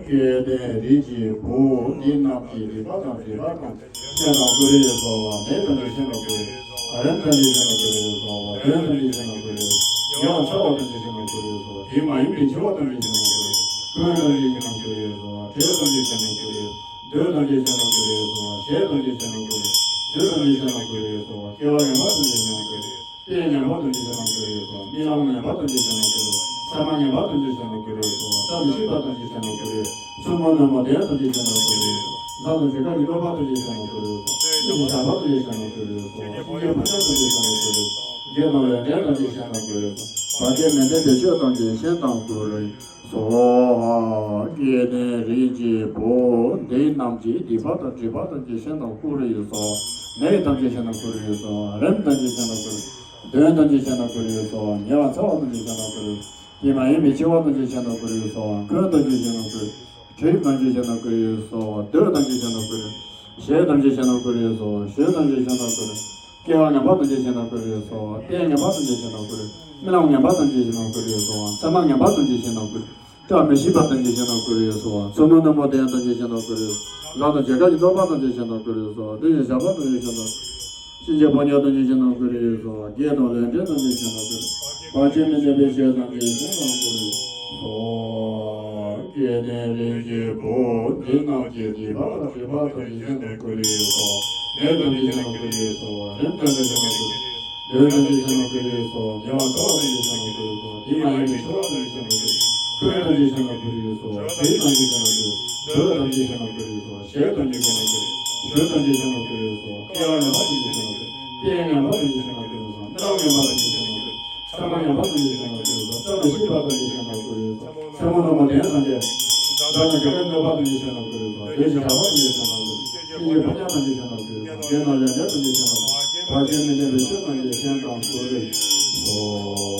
སྐལ་ལྡན་རིགས་ཀྱི་བུ་འདི་རྣམས་ཀྱི་སྡིག་པ་དང་སྒྲིབ་པ་ཐམས་ཅད་གཞན་དུ་བསྐུལ་ཡས་སོ། ནད་ཐམས་ཅད་གཞན་དུ་བསྐུལ་ཡས། རིམས་ཐམས་ཅད་གཞན་དུ་བསྐུལ་ཡས་སོ། གདོན་ཐམས་ཅད་གཞན་དུ་བསྐུལ་ཡས། ཉེ་བར་འཚེ་བ་ཐམས་ཅད་གཞན་དུ་བསྐུལ་ཡས་སོ། དེ་མ་ཡིན་པའི་འཆི་བ་ཐམས་ཅད་གཞན་དུ་བསྐུལ་ཡས། འཁོན་ཐམས་ཅད་གཞན་དུ་བསྐུལ་ཡས་སོ། བྲེ་ཐམས་ཅད་གཞན་དུ་བསྐུལ་ཡས། གདོས་ཐམས་ཅད་གཞན་དུ་བསྐུལ་ཡས་སོ། ཞེ་ཐམས་ཅད་གཞན་དུ་བསྐུལ་ཡས། གཞུ་ཐམས་ཅད་གཞན་དུ་བསྐུལ་ཡས་སོ། སྐྱེ་བ་ངན་པ་ཐམས་ཅད་གཞན་དུ་བསྐུལ་ཡས། རྟེན་ངན་པ་ཐམས་ཅད་ཞིག་ན་ཁུར་ཡོད་སོ། རྨི་ལམ་ངན་པ་ཐམས་ཅད་ཞིག་ན་ཁུར་ཡོད་སོ། མཚན་མ་ངན་པ་ཐམས་ཅད་ཞིག་ན་ཁུར་ཡོད་སོ། བཀྲ་མི་ཤིས་པ་ཐམས་ཅད་ཞིག་ན་ཁུར་ཡོད་སོ། བཙུན་མོ་ནུབ་མོ་དེ་ཐམས་ཅད་ཞིག་ན་ཁུར་ཡོད་སོ། ལྷ་དང་གྲུ་ཁ་གི་གནོད་པ་ཐམས་ཅད་ཞིག་ན་ཁུར་ཡོད་སོ། མི་ཡི་ཞགས་པ་ཐམས་ཅད་ཞིག་ན་ཁུར་ཡོད་སོ། གཤིན་རྗེའི་ཕོ་ཉ་ཐམས་ཅད་ཞིག་ན་ཁུར་ཡོད་སོ། བགེགས་དང་ལས་འདྲེ་ཐམས་ཅད་ཞིག་ན་ཁུར་ཡོད་སོ། བར་ཆད་མི་འདྲེན་བེ་ཤོད་ཐམས་ཅད་ཞིག་ན་ཁུར་ཡོད་སོ། སྐལ་ལྡན་རིགས་ཀྱི་བུ་འདི་རྣམས་ཀྱི་སྡིག་པ་དང་སྒྲིབ་པ་ཐམས་ཅད་ཞིག་ན་ཁུར་ཡོད་སོ། ནད་ཐམས་ཅད་ཞིག་ན་ཁུར་ཡོད་སོ། རིམས་ཐམས་ཅད་ཞིག་ན་ཁུར་ཡོད། གདོན་ཐམས་ཅད་ཞིག་ན་ཁུར་ཡོད་སོ། ཉེ་བར་འཚེ་བ་ཐམས་ཅད་ཞིག་ན་ཁུར་ཡོད་སོ། དེ་མ་ཡིན་པའི་འཆི་བ་ཐམས་ཅད་ཞིག་ན་ཁུར་ཡོད་སོ། འཁོན་ཐམས་ཅད་ཞིག་ན་ཁུར་ཡོད། གྲིབ་ཐམས་ཅད་ཞིག་ན་ཁུར་ཡོད་སོ། གདོས་ཐམས་ཅད་ཞིག་ན་ཁུར་ཡོད། ཞེ་སྡང་ཐམས་ཅད་ཞིག་ན་ཁུར་ཡོད་སོ། ཞེ་སྡང་ཐམས་ཅད་ཞིག་ན་ཁུར་ཡོད། སྐྱེ་བ་ངན་པ་ཐམས་ཅད་ཞིག་ན་ཁུར་ཡོད་སོ། རྟེན་ངན་པ་ཐམས་ཅད་ཞིག་ན་ཁུར་ཡོད། རྨི་ལམ་ངན་པ་ཐམས་ཅད་ཞིག་ན་ཁུར་ཡོད་སོ། མཚན་མ་ངན་པ་ཐམས་ཅད་ཞིག་ན་ཁུར་ཡོད། བཀྲ་མི་ཤིས་པ་ཐམས་ཅད་ཞིག་ན་ཁུར་ཡོད་སོ། བཙུན་མོ་ནུབ་མོ་དེ་ཐམས་ཅད་ཞིག་ན་ཁུར་ཡོད་སོ། ལྷ་དང་གྲུ་ཁ་གི་གནོད་པ་ཐམས་ཅད་ཞིག་ན་ཁུར་ཡོད་སོ། མི་ཡི་ཞགས་པ་ཐམས་ཅད་ཞིག་ན། གཤིན་རྗེའི་ཕོ་ཉ་ཐམས་ཅད་ཞིག་ན་ཁུར་ཡོད་སོ། བགེགས་དང་ལས་འདྲེ་ཐམས་ཅད་ཞིག་ན་ཁུར་ཡོད། བར་ཆད་མི་འདྲེན་བེ་ཤོད་ཐམས་ཅད་ཞིག་ན་ཁུར་ཡོད་སོ། སྐལ་ལྡན་རིགས་ཀྱི་བུ་འདི་རྣམས་ཀྱི་སྡིག་པ་དང་སྒྲིབ་པ་ཐམས་ཅད་ཞིག་ན་ཁུར་ཡོད་སོ། ནད་ཐམས་ཅད་ཞིག་ན་ཁུར་ཡོད་སོ། རིམས་ཐམས་ཅད་ཞིག་ན་ཁུར་ཡོད། གདོན་ཐམས་ཅད་ཞིག་ན་ཁུར་ཡོད་སོ། ཉེ་བར་འཚེ་བ་ཐམས་ཅད་ཞིག་ན་ཁུར་ཡོད་སོ། དེ་མ་ཡིན་པའི་འཆི་བ་ཐམས་ཅད་ཞིག་ན་ཁུར་ཡོད་སོ། འཁོན་ཐམས་ཅད་ཞིག་ན་ཁུར་ཡོད་སོ། གྲིབ་ཐམས་ཅད་ཞིག་ན་ཁུར་ཡོད་སོ། གདོན་ཐམས་ཅད་ཞིག་ན་ཁུར་ཡོད་སོ། ཞེ་སྡང་ཐམས་ཅད་ཞིག་ན་ཁུར་ཡོད་སོ། གཤིན་རྗེའི་ཕོ་ཉ་ཐམས་ཅད་ཞིག་ན་ཁུར་ཡོད་སོ། རྟེན་ངན་པ་ཐམས་ཅད་ཞིག་ན་ཁུར་ཡོད་སོ། རྨི་ལམ་ངན་པ་ཐམས་ཅད་ཞིག་ན་ཁུར་ཡོད་སོ། མཚན་མ་ངན་པ་ཐམས་ཅད་ཞིག་ན་ཁུར་ཡོད་སོ། བཀྲ་མི་ཤིས་པ་ཐམས་ཅད་ཞིག་ན་ཁུར་ཡོད་སོ། བཙུན་མོ་ནུབ་མོ་དེ་ཐམས་ཅད། ལྷ་དང་གྲུ་ཁ་གི་གནོད་པ་ཐམས་ཅད་ཞིག་ན་ཁུར་ཡོད་སོ། མི་ཡི་ཞགས་པ་ཐམས་ཅད་ཞིག་ན་ཁུར་ཡོད་སོ། གཤིན་རྗེའི་ཕོ་ཉ་ཐམས་ཅད་ཞིག་ན་ཁུར་ཡོད་སོ། བགེགས་དང་ལས་འདྲེ་ཐམས་ཅད་ཞིག་ན་ཁུར་ཡོད་སོ། བར་ཆད་མི་འདྲེན་བེ་ཤོད་ཐམས་ཅད་ཞིག་ན་ཁུར་ཡོད་སོ།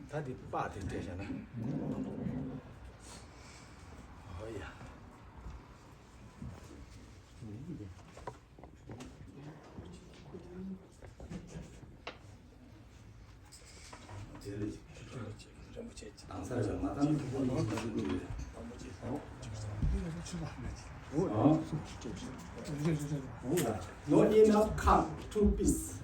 ད་འདི་པགས་དེ་སྤྲད་བཞག་ན། ཨོ་ཡ། No enough cup, two piece.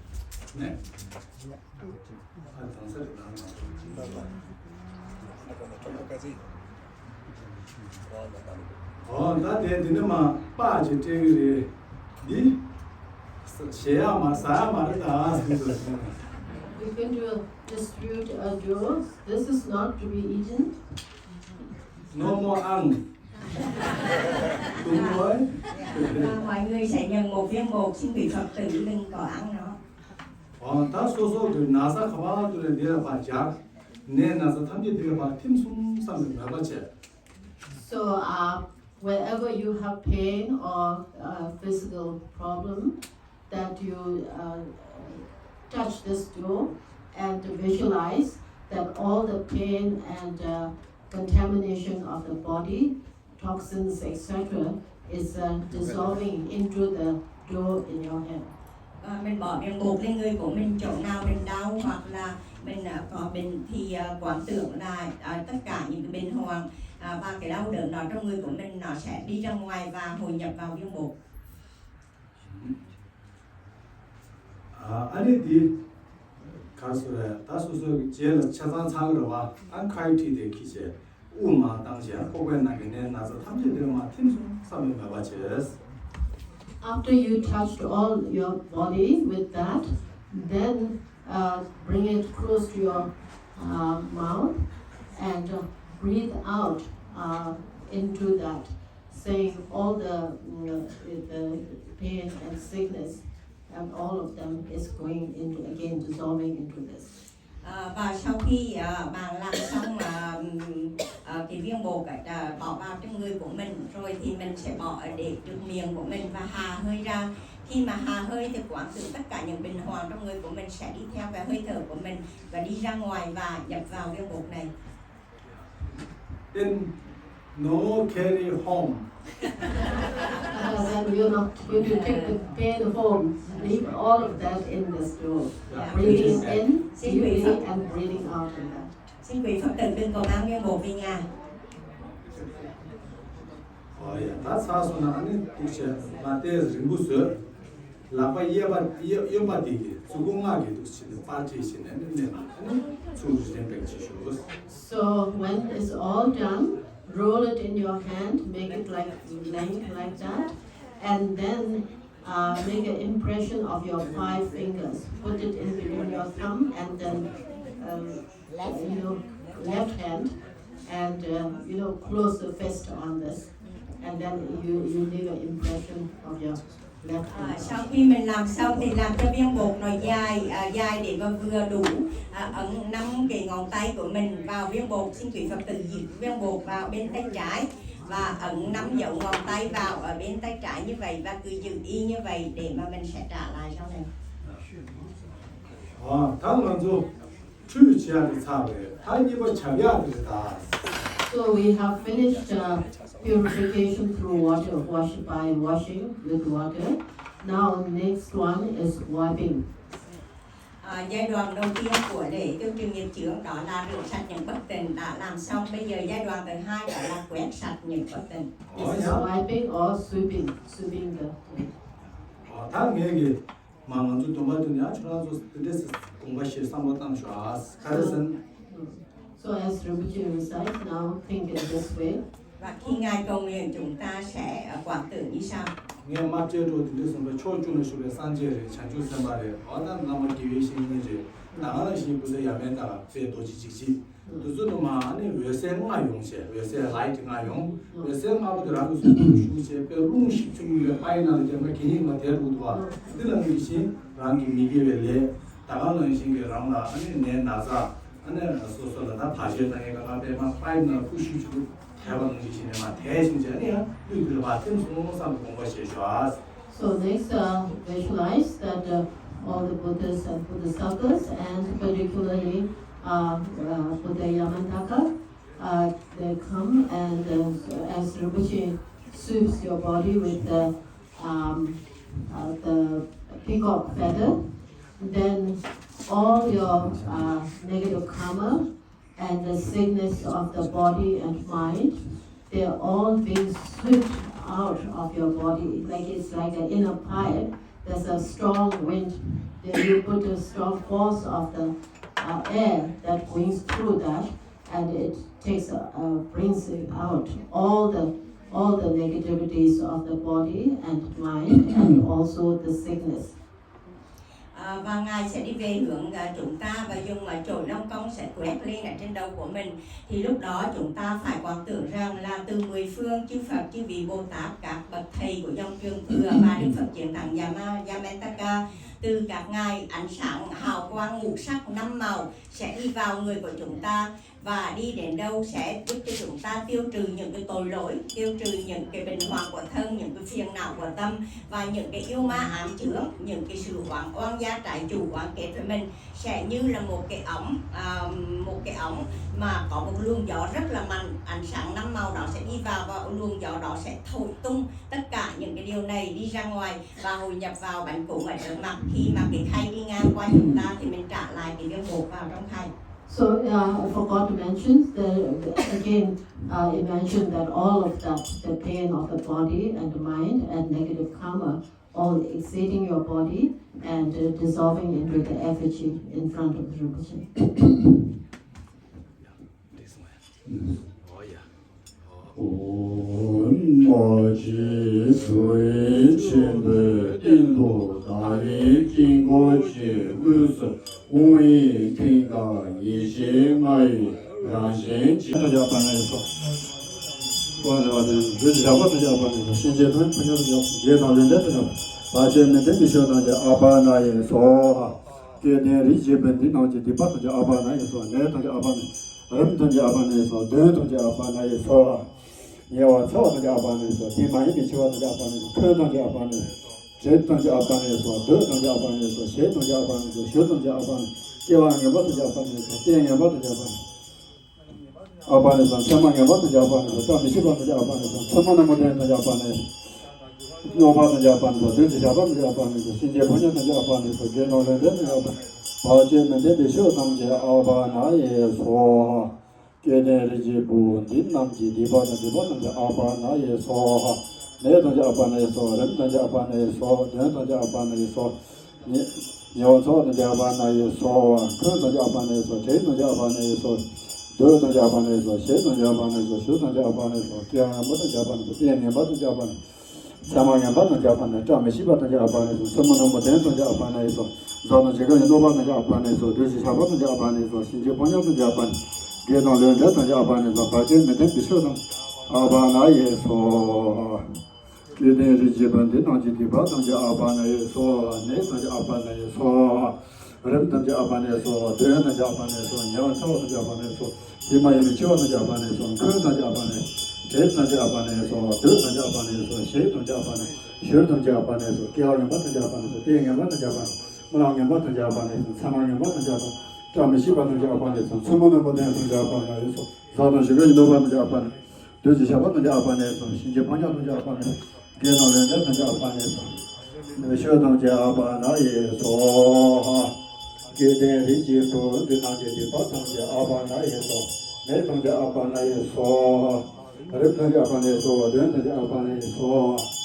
ཨོ་ད་དེ་འདི་ནི་མ་པགས་ཅིག་སྤྲད་ཀྱི་རེད། འདི་བཞེས་ཡག་མ་ཟ་ཡག་མ་རེད་ད། We're going to distribute a dough. This is not to be eaten. No more ăn. Đúng rồi. Mọi người sẽ nhận một viên bột, xin quý Phật tử đừng có ăn nó. ཨོ་ད་སོ་སོ་གི་ན་ཚ་ག་པར་དུ་ལས་འདི་ལ་ཕར་སྦྱར། ནད་ན་ཚ་ཐམས་ཅད་འདི་ལ་ཕར་ཐིམ་སོང་བསམ་པའི་མོས་པ་བྱས། So, uh, wherever you have pain or uh, physical problem, that you uh, touch this dough and visualize that all the pain and uh, contamination of the body, toxins, et cetera, is uh, dissolving into the dough in your hand. Ờ, mình bỏ miếng bột lên người của mình, chỗ nào mình đau hoặc là mình ờ, có bệnh thì ờ, quán tưởng là ờ, tất cả những cái bệnh hoạn ờ, và cái đau đớn đó trong người của mình nó sẽ đi ra ngoài và hội nhập vào miếng bột. ཨ་ནི་འདི་ག་རེ་ཟེར་རེད། ད་སོ་སོའི་རྗེས་ལ་ཆ་ཚང་ཚང་གི་རེད་བ། ཨ་ཁ་ཡི་ཁྲིད་དེ་ཁྱི་བྱས། དབུ་མར་བཏང་བྱས་ཁོག་པའི་ནང་གི་ནད་ན་ཚ་ཐམས་ཅད་དེ་མར་ཐིམ་སོང་བསམ་པའི་མོས་པ་བྱས། After you touched all your body with that, then uh, bring it close to your uh, mouth and uh, breathe out uh, into that, saying all the, mm, the pain and sickness and all of them is going into again dissolving into this. Ờ, và sau khi ờ, bạn làm xong ờ, ờ, cái viên bột ờ, bỏ vào trong người của mình rồi thì mình sẽ bỏ để trước miệng của mình và hà hơi ra. Khi mà hà hơi thì quán tưởng tất cả những bình hoa trong người của mình sẽ đi theo cái hơi thở của mình và đi ra ngoài và nhập vào viên bột này. Then no carry home. Uh, then you're not going to take the pain home. Leave all of that in the stool. Yeah. Breathing in deeply and breathing out in that. Xin quý Phật tử đừng có mang nguyên bột về nhà. Ôi, ད་ཚར་སོང་ན་ཨ་ནི་ཐུགས་རྗེ་ཆེ། ང་ཏོག་ཙམ་རིང་པོ་བཟོས། ལག་པ་གཡས་པ་གཡས་གཡོན་པ་དེ་གིས་གཟུགས་པོ་སྔགས་ཀྱི་འདུག་བྱས་ནས་པར་ཏི་བྱས་ནས་ནི་མནན་ནས་ཚུར་རིམ་པས་བྱེད་ཤོག So when it's all done, roll it in your hand, make it like length like that, and then uh, make an impression of your five fingers. Put it in between your thumb and then um, you know, left hand, and uh, you know, close the fist on this, and then you you leave an impression of your left hand. À, sau khi mình làm xong thì làm cho viên bột nó dài à, dài để mà vừa đủ à, ấn nắm cái ngón tay của mình vào viên bột. Xin quý Phật tử giữ viên bột vào bên tay trái và ấn nắm dấu ngón tay vào ở bên tay trái như vậy và cứ giữ y như vậy để mà mình sẽ trả lại sau này. ཨ། ད་ང་ཚོ་ཁྲུས་བྱེད་ཡག་དེ་ཚར་བས། ད་གཉིས་པ་བྱབ་ཡག་དེ་རེད་ད། So we have finished uh, purification through water, wash by washing with water. Now next one is wiping. À, giai đoạn đầu tiên của lễ tiêu trừ nghiệp chướng đó là rửa sạch những bất tịnh đã làm xong. Bây giờ giai đoạn thứ hai đó là quét sạch những bất tịnh. This is wiping or sweeping, sweeping the. ཨ། ད་ངས་གི་མ་ང་ཚོ་སྡོམ་པ་དེ་ནས་ཁྱོད་རང་ཚོ་འདི་འདྲས་དགོངས་པ་བཞེས་བསམ་བློ་བཏང་ཤོག་ཨ། ག་རེ་ཟེར་ན། So as Rinpoche recites, now think in this way. Và khi Ngài cầu nguyện, chúng ta sẽ ờ, quán tưởng như sau. ངས་མ་སྤྲད་འགྲོ་དེ་འདྲས་སོང་བས་ཕྱོགས་བཅུ་ན་བཞུགས་པའི་སངས་རྒྱས་རེད། བྱང་ཆུབ་སེམས་དཔའ་རེད། འོ་ན་བླ་མ་དགེ་བའི་བཤེས་གཉེན་རེད། ད་ག་ནང་བཞིན་བུ་ཚ་ཡ་མའི་ད་དཔལ་རྡོ་རྗེ་འཇིགས་བྱེད། དེ་ཚོ་དུ་མ་ཨ་ནི་འོད་ཟེར་ལྔ་ཡོང་བྱས། འོད་ཟེར་ལའིཊ་ལྔ་ཡོང་། འོད་ཟེར་ལྔ་པོ་དེ་རང་གི་གཟུགས་པོར་ཞུགས་བྱས་པའི་རླུང་ཞིག་ཚུད་ཡོད་པའི་པའི་ནང་ལ་རྒྱབ་ན་གད་སྙིགས་མ་དེར་འདུག་འདུག་བ། འདི་ལ་ནང་བཞིན་རང་གི་མི་དགེ་བའི་ལས། ད་ག་ནང་བཞིན་གྱི་རང་ལ་ཨ་ནི་ནད་ན་ཚ། ཨ་ནི་སོ་སོ་ལ་ད་བར་ཆད་བཏང་ཡས་ག་ལ་པའི་མ་པའི་ནང་ལ་ཁུ་ཤུ་ཤུ་དེ་བ་ནང་བཞིན་བྱས་ནས་མ་དེ་བཞིན་བྱས་ཨ་ནི་ཡང་ལུས་འདི་ལ་བ་ཐིམ་སོང་བསམ་དགོངས་པ་བཞེས་ཤོག་ཨ། So next, uh, visualize that uh, all the Buddhas and Bodhisattvas, and particularly uh, uh, Buddha Yamantaka, uh, they come and uh, as Rinpoche soothes your body with the, um, uh, the peacock feather, then all your uh, negative karma and the sickness of the body and mind, they're all being swept out of your body. Like it's like an inner pipe. There's a strong wind. Then you put a strong force of the uh, air that brings through that, and it takes uh, uh, brings out all the all the negativities of the body and mind, and also the sickness. À, và Ngài sẽ đi về hướng à, chúng ta và dùng à, chổi long công sẽ quét lên ở trên đầu của mình. Thì lúc đó chúng ta phải quán tưởng rằng là từ mười phương chư Phật, chư vị Bồ Tát, các bậc thầy của dòng Truyền Thừa và Đức Phật Chiến Thắng Yama, Yamataka, từ các ngài ánh sáng hào quang ngũ sắc năm màu sẽ đi vào người của chúng ta và đi đến đâu sẽ giúp cho chúng ta tiêu trừ những cái tội lỗi, tiêu trừ những cái bệnh hoạn của thân, những cái phiền não của tâm và những cái yêu ma ám chướng, những cái sự oán oan gia trái chủ oán kết với mình sẽ như là một cái ống à, một cái ống mà có một luồng gió rất là mạnh, ánh sáng năm màu đó sẽ đi vào và luồng gió đó sẽ thổi tung tất cả những cái điều này đi ra ngoài và hội nhập vào bánh cúng ở trước mặt. Khi mà cái khay đi ngang qua chúng ta thì mình trả lại cái viên bột vào trong khay. So uh, I forgot to mention that again, uh, imagine that all of that, the pain of the body and the mind and negative karma, all exiting your body and uh, dissolving into the effigy in front of the Rinpoche. ཨོཾ། མ་གཅིག་ཆུ་ཡི་ཆེན་པོའི་སྟེང་དུ་བདག་གི་དཀྱིལ་འཁོར་གྱི་དབུས་སུ་ཧཱུྃ་ཡིག་མཐིང་ག་ཡེ་ཤེས་ལྔ་ཡི་རང་བཞིན་གྱི། ཐོག་ཡག་པ་ན་ཡེ་སོ། ཨོ་ལེ་ཨོ་ལེ། རིགས་ཡག་པ་ཐོག་ཡག་པ་ན་ཡེ་སོ། གཤིན་རྗེ་ཐོག་ཕུ་ཉག་ཐོག་ཡག་པ། དགེ་དང་ལས་འབྲས་ཐོག་ཡག་པ། བར་ཆད་མི་མཐུན་མི་ཆོས་ཐམས་ཅད་ཨ་པ་ན་ཡེ་སོ་ཧ། སྐལ་ལྡན་རིགས་བཞི་པོ་འདི་རྣམས་ཀྱི་སྡིག་པ་ཐམས་ཅད་ཨ་པ་ན་ཡེ་སོ། ནད་ཐམས་ཅད་ཨ་པ་ན། རིམས་ཐམས་ཅད་ཨ་པ་ན་ཡེ་སོ། གདོན་ཐམས་ཅད་ཨ་པ་ན་ཡེ་སོ། ཉེ་བར་འཚེ་བ་ཐམས་ཅད་ཨ་པ་ན་ཡེ་སོ། དེ་མ་ཡིན་པའི་འཆི་བ་ཐམས་ཅད་ཨ་པ་ན་ཡེ་སོ། འཁོན་ཐམས་ཅད་ཨ་པ་ན་ཡེ་སོ། བྲེལ་ཐམས་ཅད་ཨ་པ་ན་ཡེ་སོ། འདོད་ཐམས་ཅད་ཨ་པ་ན་ཡེ་སོ། ཞེ་ཐམས་ཅད་ཨ་པ་ན་ཡེ་སོ། ཞུ་ཐམས་ཅད་ཨ་པ་ན་ཡེ་སོ། སྐྱེ་བ་ངན་པ་ཐམས་ཅད་ཨ་པ་ན་ཡེ་སོ། རྟེན་ངན་པ་ཐམས་ཅད་ཨ་པ་ན་ཡེ་སོ། ཨ་པ་ན་ཡེ་སོ། མཚན་མ་ངན་པ་ཐམས་ཅད་ཨ་པ་ན་ཡེ་སོ། བཀྲ་མི་ཤིས་པ་ཐམས་ཅད་ཨ་པ་ན་ཡེ་སོ། མཚན་མོ་ནག་མོ་དྲན་ཐམས་ཅད་ཨ་པ་ན་ཡེ་སོ། རྙོག་པ་ཐམས་ཅད་ཨ་པ་ན་ཡེ་སོ། བདུད་ཀྱི་ཞགས་པ་ཐམས་ཅད་ཨ་པ་ན་ཡེ་སོ། གཤིན་རྗེའི་ཕོ་ཉ་ཐམས་ཅད་ཨ་པ་ན་ཡེ་སོ། དགེ་སློང་ལས་འབྲས་ཐམས་ཅད་ཨ་པ་ན། བར་ཆད་མི་མཐུན་པའི་ཆོས་ཐམས་ཅད་ཨ་པ་ན་ཡེ་སོ། སྐལ་ལྡན་རིགས་ཀྱི་བུ་འདི་རྣམས་ཀྱི་སྡིག་པ་དང་སྒྲིབ་པ་ཐམས་ཅད་ཨ་པ་ན་ཡེ་སོ་ཧ། ནད་དང་བཅས་པ་ན་ཡི་སོགས། རིམས་དང་བཅས་པ་ན་ཡི་སོགས། གདོན་དང་བཅས་པ་ན་ཡི་སོགས། ཉེ་ཉེ་བར་འཚེ་བ་དང་བཅས་པ་ན་ཡི་སོགས། འཁོན་དང་བཅས་པ་ན་ཡི་སོགས། བྲེལ་དང་བཅས་པ་ན་ཡི་སོགས། གདོན་དང་བཅས་པ་ན་ཡི་སོགས། ཞེ་སྡང་བཅས་པ་ན་ཡི་སོགས། ཞེ་སྡང་བཅས་པ་ན་ཡི་སོགས། སྐྱེ་བ་ངན་པ་དང་བཅས་པ་ན་ཡི་སོགས། རྟེན་ངན་པ་དང་བཅས་པ་ན་ཡི་སོགས། མཚན་མ་ངན་པ་དང་བཅས་པ་ན་ཡི་སོགས། བཀྲ་མི་ཤིས་པ་དང་བཅས་པ་ན་ཡི་སོགས། མཚན་མོ་ནུབ་མོ་གདོན་དང་བཅས་པ་ན་ཡི་སོགས། གཟའ་དང་བྱེད་ཀ་ཡི་གནོད་པ་དང་བཅས་པ་ན་ཡི་སོགས། བདུད་ཀྱི་ཞགས་པ་དང་བཅས་པ་ན་ཡི་སོགས། གཤིན་རྗེའི་དཔུང་ཉམས་དང་བཅས་པ་ན་ཡི་སོགས། བགེགས་དང་ལས་འབྲས་དང་བཅས་པ་ན་ཡི་སོགས། བར་ཆད་མི་མཐུན་བེར་ཤོག་དང་བཅས་པ་ན་ཡི་སོགས། སྐལ་ལྡན་རིགས་ཀྱི་བུ་འདི་རྣམས་ཀྱི་སྡིག་པ་དང་བཅས་པ་ན་ཡི་སོགས། ནད་དང་བཅས་པ་ན་ཡི་སོགས། རིམས་དང་བཅས་པ་ན་ཡི་སོགས། གདོན་དང་བཅས་པ་ན་ཡི་སོགས། ཉེ་བར་འཚེ་བ་དང་བཅས་པ་ན་ཡི་སོགས། ཕྱི་མ་ཡིན་པའི་འཆི་བ་དང་བཅས་པ་ན་ཡི་སོགས། འཁོན་དང་བཅས་པ་ན་ཡི་སོགས། བྲེལ་དང་བཅས་པ་ན་ཡི་སོགས། གདོན་དང་བཅས་པ་ན་ཡི་སོགས། ཞེ་སྡང་དང་བཅས་པ་ན་ཡི་སོགས། ཞེ་སྡང་དང་བཅས་པ་ན་ཡི་སོགས། སྐྱེ་བ་ངན་པ་དང་བཅས་པ་ན་ཡི་སོགས། རྟེན་ངན་པ་དང་བཅས་པ་ན་ཡི་སོགས། རྨི་ལམ་ངན་པ་དང་བཅས་པ་ན་ཡི་སོགས། མཚན་མ་ངན་པ་དང་བཅས་པ་ན་ཡི་སོགས། བཀྲ་མི་ཤིས་པ་དང་བཅས་པ་ན་ཡི་སོགས། མཚན་མོ་ནུབ་མོ་གདོན་དང་བཅས་པ་ན་ཡི་སོགས། གཟའ་དང་བྱེད་ཀ་ཡི་གནོད་པ་དང་བཅས་པ་ན་ཡི་སོགས། བདུད་ཀྱི་ཞགས་པ་དང་བཅས་པ་ན་ཡི་སོགས། གཤིན་རྗེའི་དཔུང་ཉམས་དང་བཅས་པ་ན་ཡི་སོགས། བགེགས་དང་ལས་འབྲས་དང་བཅས་པ་ན་ཡི་སོགས། ནད་ཤོག་དང་བཅས་པ་ན་ཡི་སོགས། སྐལ་ལྡན་རིགས་ཀྱི་བུ་འདི་རྣམས་ཀྱི་སྡིག་པ་དང་བཅས་པ་ན་ཡི་སོགས། ནད་དང་བཅས་པ་ན་ཡི་སོགས། རིམས་དང་བཅས་པ་ན་ཡི་སོགས། གདོན་དང་བཅས་པ་ན་ཡི་སོགས། བཅས་པ་ན་ཡི་སོགས།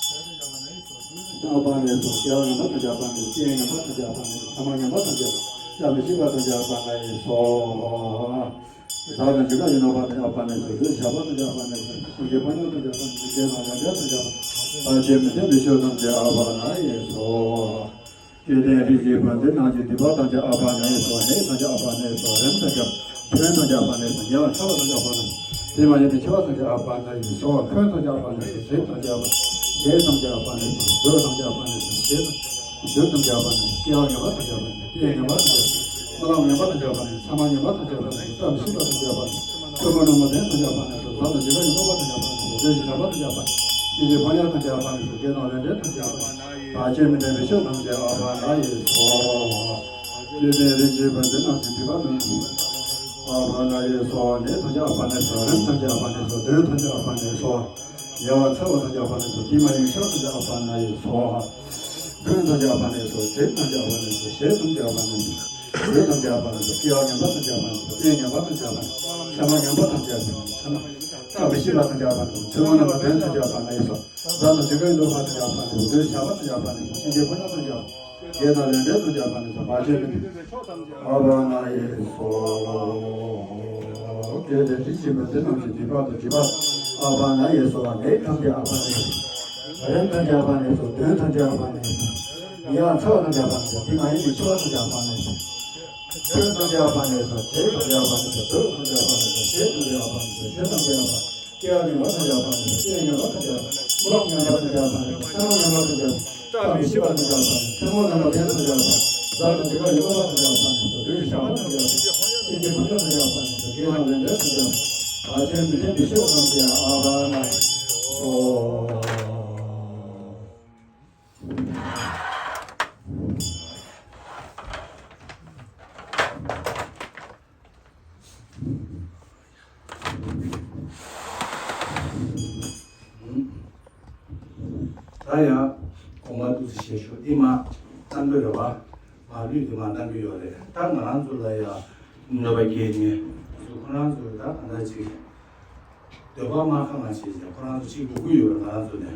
སྐྱེ་བ་ངན་པ་དང་བཅས་པ་ན་ཡི་སོགས། རྟེན་ངན་པ་དང་བཅས་པ་ན་ཡི་སོགས། མཚན་མ་ངན་པ་དང་བཅས་པ། བཀྲ་མི་ཤིས་པ་དང་བཅས་པ་ན་ཡི་སོགས། གཟའ་དང་བྱེད་ཀ་ཡི་གནོད་པ་དང་བཅས་པ་ན་ཡི་སོགས། བདུད་ཞགས་པ་དང་བཅས་པ་ན་ཡི་སོགས། གཤིན་རྗེའི་དཔུང་ཉམས་དང་བཅས་པ་ན་ཡི་སོགས། བགེགས་དང་ལས་འབྲས་དང་བཅས་པ་ན་ཡི་སོགས། བར་ཆད་མི་མཐུན་བེར་ཤོག་དང་བཅས་པ་ན་ཡི་སོགས། སྐལ་ལྡན་རིགས་ཀྱི་བུ་འདི་རྣམས་ཀྱི་སྡིག་པ་དང་བཅས་པ་ན་ཡི་སོགས། ནད་དང་བཅས་པ་ན་ཡི་སོགས། རིམས་དང་བཅས་པ། གདོན་དང་བཅས་པ་ན་ཡི་སོགས། ཉེ་བར་འཚེ་བ་དང་བཅས་པ་ན་ཡི་སོགས། ཕྱི་མ་ཡིན་པའི་འཆི་བ་དང་བཅས་པ་ན་ཡི་སོགས། འཁོན་དང་བཅས་པ་ན་ཡི་སོགས། བྲེལ་དང་བཅས་པ། ཞེ་སྡང་བཅས་པ་ན་ཡི་སོགས། གདོན་དང་བཅས་པ་ན་ཡི་སོགས། ཞེ་སྡང་། ཞེ་སྡང་བཅས་པ་ན་ཡི་སོགས། སྐྱེ་བ་ངན་པ་དང་བཅས་པ་ན་ཡི་སོགས། རྟེན་ངན་པ་དང་བཅས་པ། རྨི་ལམ་ངན་པ་དང་བཅས་པ་ན་ཡི་སོགས། མཚན་མ་ངན་པ་དང་བཅས་པ་ན་ཡི་སོགས། བཀྲ་མི་ཤིས་པ་དང་བཅས་པ་ན་ཡི་སོགས། མཚན་མོ་ནུབ་མོ་གདོན་དང་བཅས་པ་ན་ཡི་སོགས། གཟའ་དང་བྱེད་ཀ་ཡི་གནོད་པ་དང་བཅས་པ་ན་ཡི་སོགས། བདུད་ཀྱི་ཞགས་པ་དང་བཅས་པ། གཤིན་རྗེའི་དཔུང་ཉམས་དང་བཅས་པ་ན་ཡི་སོགས། བགེགས་དང་ལས་འབྲས་དང་བཅས་པ། བར་ཆད་མི་མཐུན་བེར་ཤོག་དང་བཅས་པ་ན་ཡི་སོགས། སྐལ་ལྡན་རིགས་ཀྱི་བུ་འདི་རྣམས་ཀྱི་སྡིག་པ་དང་བཅས་པ་ན་ཡི་སོགས། ནད་དང་བཅས་པ་ན་ཡི་སོགས། རིམས་དང་བཅས་པ་ན་ཡི་སོགས། གདོན་དང་བཅས་པ་ན་ཡི་སོགས། ཉེ་བར་འཚེ་བ་དང་བཅས་པ་ན་ཡི་སོགས། ཕྱི་མ་ཡིན་པའི་འཆི་བ་དང་བཅས་པ་ན་ཡི་སོགས། འཁོན་དང་བཅས་པ་ན་ཡི་སོགས། བྲེལ་དང་བཅས་པ་ན་ཡི་སོགས། ཞེ་སྡང་བཅས་པ་ན་ཡི་སོགས། གདོན་དང་བཅས་པ་ན་ཡི་སོགས། སྐྱེ་བ་ངན་པ་དང་བཅས་པ་ན་ཡི་སོགས། རྟེན་ངན་པ་དང་བཅས་པ་ན་ཡི་སོགས། མཚན་མ་ངན་པ་དང་བཅས་པ་ན་ཡི་སོགས། མཚན་མ་བཀྲ་མི་ཤིས་པ་དང་བཅས་པ་ན་ཡི་སོགས། མཚན་མོ་ནུབ་མོ་གདོན་དང་བཅས་པ་ན་ཡི་སོགས། གཟའ་དང་བྱེད་ཀ་ཡི་གནོད་པ་དང་བཅས་པ་ན་ཡི་སོགས། བདུད་ཞགས་པ་དང་བཅས་པ་ན་ཡི་སོགས། གཤིན་རྗེའི་དཔུང་ཉམས་དང་བཅས་པ། བགེགས་དང་ལས་འབྲས་དང་བཅས་པ་ན་ཡི་སོགས། བར་ཆད་མི་མཐུན་བེར་ཤོག་དང་བཅས་པ་ན་ཡི་སོགས། སྐལ་ལྡན་རིགས་ཀྱི་བུ་འདི་རྣམས་ཀྱི་སྡིག་པ་དང་བཅས་པ་ན་ཡི་སོགས། ནད་དང་བཅས་པ་ན་ཡི་སོགས། རིམས་དང་བཅས་པ་ན་ཡི་སོགས། གདོན་དང་བཅས་པ་ན་ཡི་སོགས། ཉེ་བར་འཚེ་བ་དང་བཅས་པ་ན་ཡི་སོགས། ཕྱི་མ་ཡིན་པའི་འཆི་བ་དང་བཅས་པ་ན་ཡི་སོགས། འཁོན་དང་བཅས་པ་ན་ཡི་སོགས། བྲེལ་དང་བཅས་པ་ན་ཡི་སོགས། གདོན་དང་བཅས་པ་ན་ཡི་སོགས། ཞེ་སྡང་དང་བཅས་པ་ན་ཡི་སོགས། ཞེ་སྡང་བཅས་པ། སྐྱེ་བ་ངན་པ་དང་བཅས་པ་ན་ཡི་སོགས། རྟེན་ངན་པ་དང་བཅས་པ། རྨི་ལམ་ངན་པ་དང་བཅས་པ་ན་ཡི་སོགས། མཚན་མ་ངན་པ་དང་བཅས་པ། བཀྲ་མི་ཤིས་པ་དང་བཅས་པ། མཚན་མོ་ནུབ་མོ་གདོན་དང་བཅས་པ། གཟའ་དང་བྱེད་ཀ་ཡི་གནོད་པ་དང་བཅས་པ། བདུད་ཀྱི་ཞགས་པ་དང་བཅས་པ། གཤིན་རྗེའི་དཔུང་ཉམས་དང་བཅས་པ། བགེགས་དང་ལས་འབྲས་དང་བཅས་པ། བར་ཆད་མི་མཐུན་བེར་ཤོག་དང་བཅས་པ་ན་ཡི་སོགས། ད་ཡང་དགོངས་པ་ཏོག་ཙམ་བཞེས་ཞུ། འདི་མ་གཏང་གི་རེད་བ། མ་ལུས་འདི་མ་གཏང་གི་ཡོད་རེད། ད་ང་རང་ཚོ་ལ་ཡང་གནོད་པ་སྐྱེལ་མཁན་ཚོ་ཁོ་རང་ཚོ་ད་གང་འདྲ་ཅིག་འདོད་པ་མ་ཁེངས་པ་བྱས་བྱས་ཁོ་རང་ཚོ་ཅིག་སྒུག་གི་ཡོད་རེད། ང་རང་ཚོ་ནས་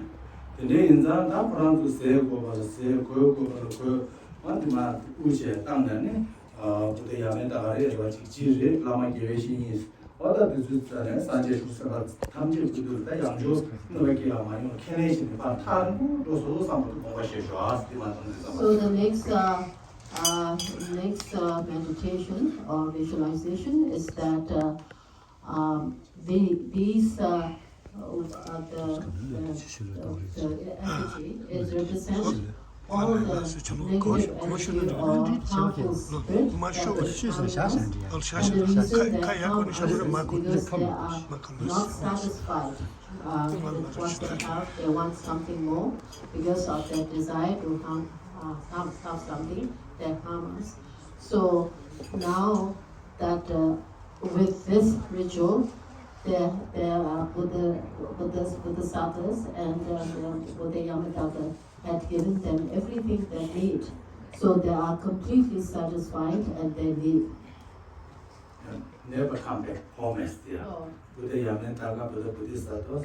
དེ་འདྲ་ཡིན་ཙང་ད་ཁོ་རང་ཚོ་ཟས་དགོས་པ་ལ་ཟས། གོས་དགོས་པ་ལ་གོས། ང་འདི་མ་དབུ་བྱས་བཏང་ནས་ནི། ཨ། བུ་དེ་ཡ་མེད་ད་ག་རེ་རེད་བ། ཅིག་ཅིག་རེད། བླ་མ་དགེ་བའི་བཤེས་གཉེན། འོ་ད་དེ་ཚོའི་རྩ་ནས་སངས་རྒྱས་བྱུང་སེམས་དཔའ་ཐམས་ཅད་ཀྱི་དུས་ད་ཡང་བསྐྱར་གནོད་པ་སྐྱེལ་ཡ་མ་ཡོང་ཁས་ལེན་བྱས་ནས་ཕར་ཐག་རིང་པོ་འགྲོ་སོང་བསམ་པ་དེ་དགོངས་པ་བཞེས་ཞུ། ཨ། དེ་མ་གཏོགས་འདི་བསམ་པ། So the next, uh, uh, next, uh, meditation or visualization is that, uh, um, the, these, uh, uh, the, the, the effigy is represent all the negative energy or harmful spirit that is harming them. And the reason they are harming us is because they are not satisfied, uh, with what they have. They want something more. Because of their desire to harm, uh, harm, have something, they harm us. So now that, uh, with this ritual, the, the, uh, Buddha, Buddha's, Bodhisattvas and, uh, the Buddha Yamantaka had given them everything they need. So they are completely satisfied and they leave. Never come back home as they are. Oh. Buddha Yamantaka, Buddha, Bodhisattva. Oh.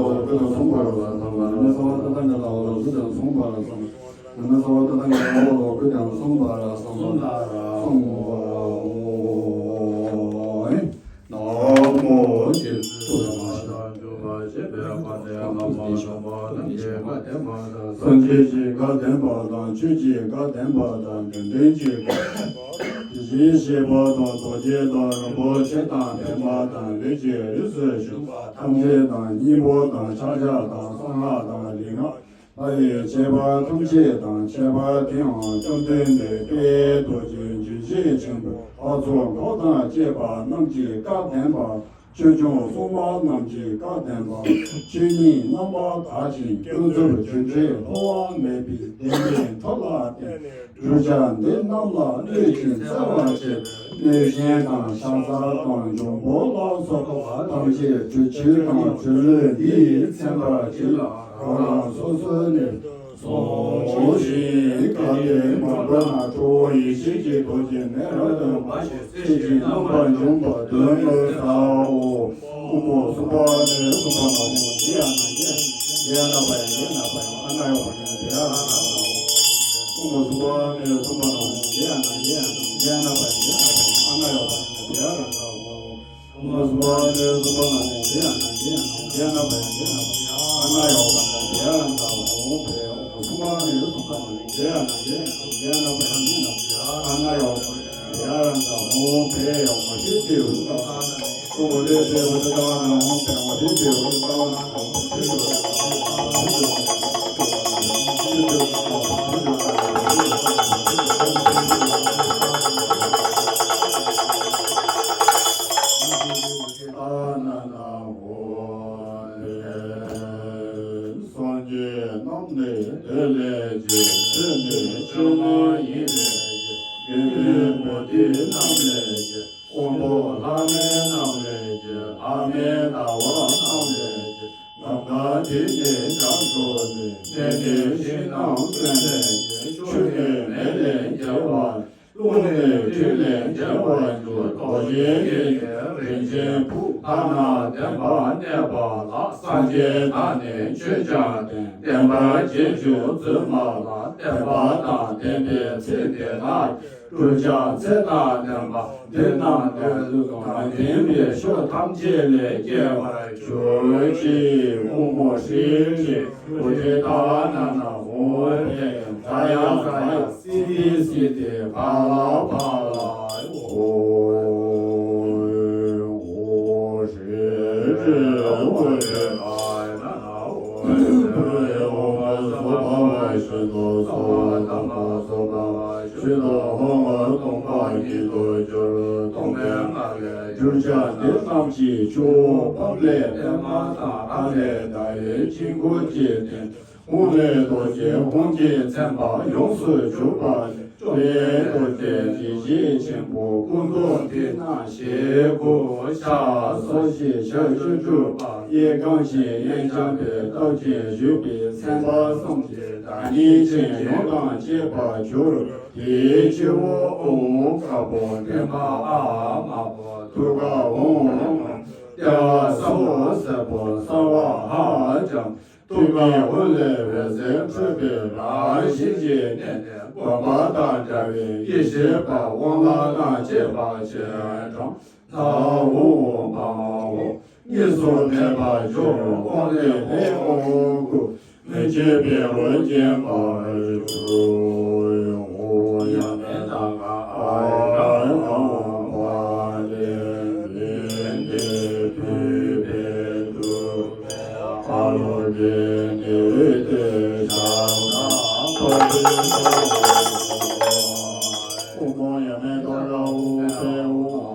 ལོག་སྐུ་དང་མཚུངས་པར་བསམ་ལ། ན་མ་ས་བ་ཏ་ཏ་ག་ལ་བ་ལོག་སྐུ་དང་མཚུངས་པར་བསམ། ན་མ་ས་བ་ཏ་ཏ་ག་ལ་བ་ལོག་སྐུ་དང་མཚུངས་པར་བསམ་ལ། མཚུངས་པར་ཨོ། ན་མོ། རྗེས་སུ་བདག་སྐྱོང་བ་དང་འཇུག་པར་བྱེད་པའི་དགའ་ལྡན་ལྷ་མོ་ལ་སོགས་པ་རྣམས་ཀྱི་བཀའ་བདེན་པ་དང་། སངས་རྒྱས་ཀྱི་བཀའ་བདེན་པ་དང་། ཆོས་ཀྱི་བཀའ་བདེན་པ་དང་། དགེ་འདུན་གྱི་བཀའ་བདེན་པ་དང་། དེ་བཞིན་གཤེགས་པ་དང་རྡོ་རྗེ་དང་རིན་པོ་ཆེ་དང་པདྨ་དང་ལས་ཀྱི་རིགས་སུ་ཞུགས་པ་ཐམས་ཅད་དང་། སྙིང་པོ་དང་ཕྱག་རྒྱ་དང་གསང་སྔགས་དང་རིག་སྔགས། ལྷ་ཡི་བྱེད་པ་ཐམས་ཅད་དང་། ཁྱད་པར་དུའང་བཅོམ་ལྡན་འདས་དཔལ་རྡོ་རྗེ་འཇིགས་བྱེད་ཆེན་པོ་ལྷ་ཚོགས་འགོག་དང་བཅས་པ་རྣམས་ཀྱི་བཀའ་བདེན་པ། ཆོས་སྐྱོང་སྲུང་མ་རྣམས་ཀྱི་བཀའ་བདེན་པ། ཆོས་ཉིད་རྣམ་པར་དག་ཅིང་ཀུན་རྫོབ་རྒྱུ་འབྲས་འཁོར་བ་མེད་པའི་བདེན་པའི་མཐུ་ལ་བརྟེན་ནས། བསྒྲུབ་བྱ་འདི་རྣམས་ལ་གནོད་ཅིང་འཚེ་བར་བྱེད་པའི་གནོད་སྦྱིན་དང་ཕྱག་འཚལ་དང་འབྱུང་པོ་ལ་སོགས་པ་ཐམས་ཅད་གྲུ་ཆུ་དང་གྲུ་ལུད་འདི་ཡིས་མཚན་པར་བགྱིས་ལ། རང་རང་སོ་སོའི་གནས་སུ་སོང་ཞིང་། བཀའ་ལས་མར་བབས་ན་ཁྲོ་བོ་ཡེ་ཤེས་ཀྱི་རྡོ་རྗེ་མེ་རབ་ཏུ་འབར་ཞིང་། གསལ་ཞིང་རྣམ་པར་འཇོམས་པ་དོན་དུ་གསལ་ལོ། དབུ་མ་གསུམ་པ་ནས་གསུམ་པ་ན་མོ། དེ་ཡང་ན་དེ་ཡང་ན་བ་ཡང་ན་བ་ཡང་ཨ་ན་ཡོ་བ་ཡང་དེ་ཡང་ན་བ་ཡང་། དབུ་མ་གསུམ་པ་ནས་གསུམ་པ་ན་མོ། དེ་ཡང་ན་དེ་ཡང་ན་དེ་ཡང་ན་བ་ཡང་ན་བ་ཡང་ཨ་ན་ཡོ་བ་ཡང་དེ་ཡང་ན་བ་ཡང་། དབུ་མ་གསུམ་པ་ནས་གསུམ་པ་ན་མོ། དེ་ཡང་ན་དེ་ཡང་ན་དེ་ཡང་ན་བ་ཡང་དེ་ཡང་ན་བ་ཡང་ཨ་ན་ཡོ་བ་ཡང་དེ་ཡང་ན་བ་ཡང་། དབུ་མ་གསུམ་པ་ནས་གསུམ་པ་ན་མོ། དེ་ཡང་ན་དེ་ཡང་ན་དེ་ཡང་ན་བ་ཡང་དེ་ཡང་ན་བ་ཡང་ཨ་ན་ཡོ་བ་ཡང་དེ་ཡང་ན་བ་ཡང་། དབུ་མ་གསུམ་པ་ནས་གསུམ་པ་ན་མོ། དེ་ཡང་ན་དེ་ཡང་ན་དེ་ཡང་ན་བ་ཡང་དེ་ཡང་ན་བ་ཡང་། སངས་རྒྱས་རྣམས་ནི་དེ་ལས་སྐྱེས། ཆོས་ནི་ཆོས་སྔགས་ཡིན་ལས་སྐྱེས། དགེ་འདུན་མུ་སྟེགས་རྣམས་ལས་སྐྱེས། དབང་པོ་ལྷག་མེད་རྣམས་ལས་སྐྱེས། ལྷག་མེད་ཟླ་བ་རྣམས་ལས་སྐྱེས། ནམ་མཁའ་དེ་ནི་རྒྱ་མཚོ་ནི། གནས་ནི་ཤིང་རྣམས་ཀུན་ལས་སྐྱེས། ཆུ་ནི་མེ་ལས་སྐྱེ་བ། རླུང་ནི་རི་ལས་སྐྱེ་བར་འགྱུར། རྡོ་རྗེ་གི་ནི་རིན་ཆེན་ཕུང་། ལྷ་རྣམས་བདེན་པར་གནས་པ་ལ། སངས་རྒྱས་དང་ནི་ཆོས་ཀྱང་བསྟན། བསྟན་པ་རྗེས་འཇུག་བཙུན་མ་ལ། བསྟན་པ་དང་ལྡན་པའི་ཚེ་འདི་ན། བསྒྲུབ་བྱ་ཚེ་དང་ལྡན་པ་འདི་རྣམས་ཀྱང་། གང་ལྡན་པའི་ཕྱོགས་ཐམས་ཅད་ལས་སྐྱེ་བར་གྱུར་ཅིག། དབུ་མ་ཧྲཱིཿ་ཅེས་བོ་དྷི་ཏ་ཝ་ན་ན་ཧོ་ཕཊ། ཛ་ཡ་ཛ་ཡ། སིདྡྷི་སིདྡྷི། ཕ་ལ་ཕ་ལ། ཧོ། ཧོ་ཧྲཱིཿ་ཧྲཱིཿ། ཧོ་ཧྲཱིཿ་ཧ་ཡ་ན་ན་ཧོ། ཧོ་ཧྲཱིཿ། ཧོ་མ་སྭ་བྷཱ་ཝ་ཤུདྡྷོ་སྭ་བྷཱ་ཐ་མ་སྭ་བྷཱ་ཝ་ཤུདྡྷོ། ཧོ་མ་སྟོང་པ་ཉིད་དུ་གྱུར། སྟོང་པའི་ངང་ལས་གྱུར་ཅིག། དེ་རྣམས་ཀྱི་ཆུ་བོ་པདྨ་ལས། པདྨ་དང་ཨ་ལས་ཟླ་བའི་དཀྱིལ་འཁོར་གྱི་སྟེང་། ཧཱུྃ་ལས་རྡོ་རྗེ་ཧཱུྃ་གིས་མཚན་པ་ཡོངས་སུ་གྱུར་པ་ནི། བཅོམ་ལྡན་རྡོ་རྗེ་འཇིགས་བྱེད་ཆེན་པོ་སྐུ་མདོག་འདི་ན་ཞེས་བསྐོར། ཕྱག་འཚལ་ཞིང་ཕྱག་བཅུ་བཅུ་པ། ཡིས་གང་ཞིག་སྙན་འཇམ་པའི་སྟོབས་ཀྱིས་བཞུགས་པའི་སེམས་དཔའ་གསུམ་གྱི་བདག་ཉིད་ཅན་ཡོངས་དང་བཅས་པར་གྱུར། དེའི་སྤྱི་བོར་ཨོཾ་དཀར་པོ་མགྲིན་པ་ཨཱཿདམར་པོ་ཐུགས་ཀར་ཨོཾ། ལྟེ་བར་ས་འོག་སེར་པོ་གསང་བ་ཧཱ་ལྕམ། ཐུགས་ཀར་ཧཱུྃ་ལས་འོད་ཟེར་འཕྲོས་པའི་རང་བཞིན་གྱི་གནས་ནས་བསྒོམ་པ་དང་འདྲ་བའི་ཡེ་ཤེས་པ་དབང་ལ་དང་བཅས་པ་ཆེ་འབྲིང་ན་ཨོཾ་པདྨ་འོ། གཉིས་སུ་མེད་པར་སྦྱོར་དབང་ལས་ལྷའི་དབང་བསྐུར། མི་བསྐྱོད་པའི་འོད་ཀྱིས་འབར་ཞུ། ཡང་མེད་ད་ག་ཨ་ར་ཨ་པ་ལེ་ལེ་ལེ་བུ་བེ་དུ་བེ་ཨ་ལོ་གེ་ནེ་ཏེ་ཤ་ད་པ་རི་ད། ཨོཾ་ཡང་མེད་ད་ག་ཨུ་པེ་ཨོཾ།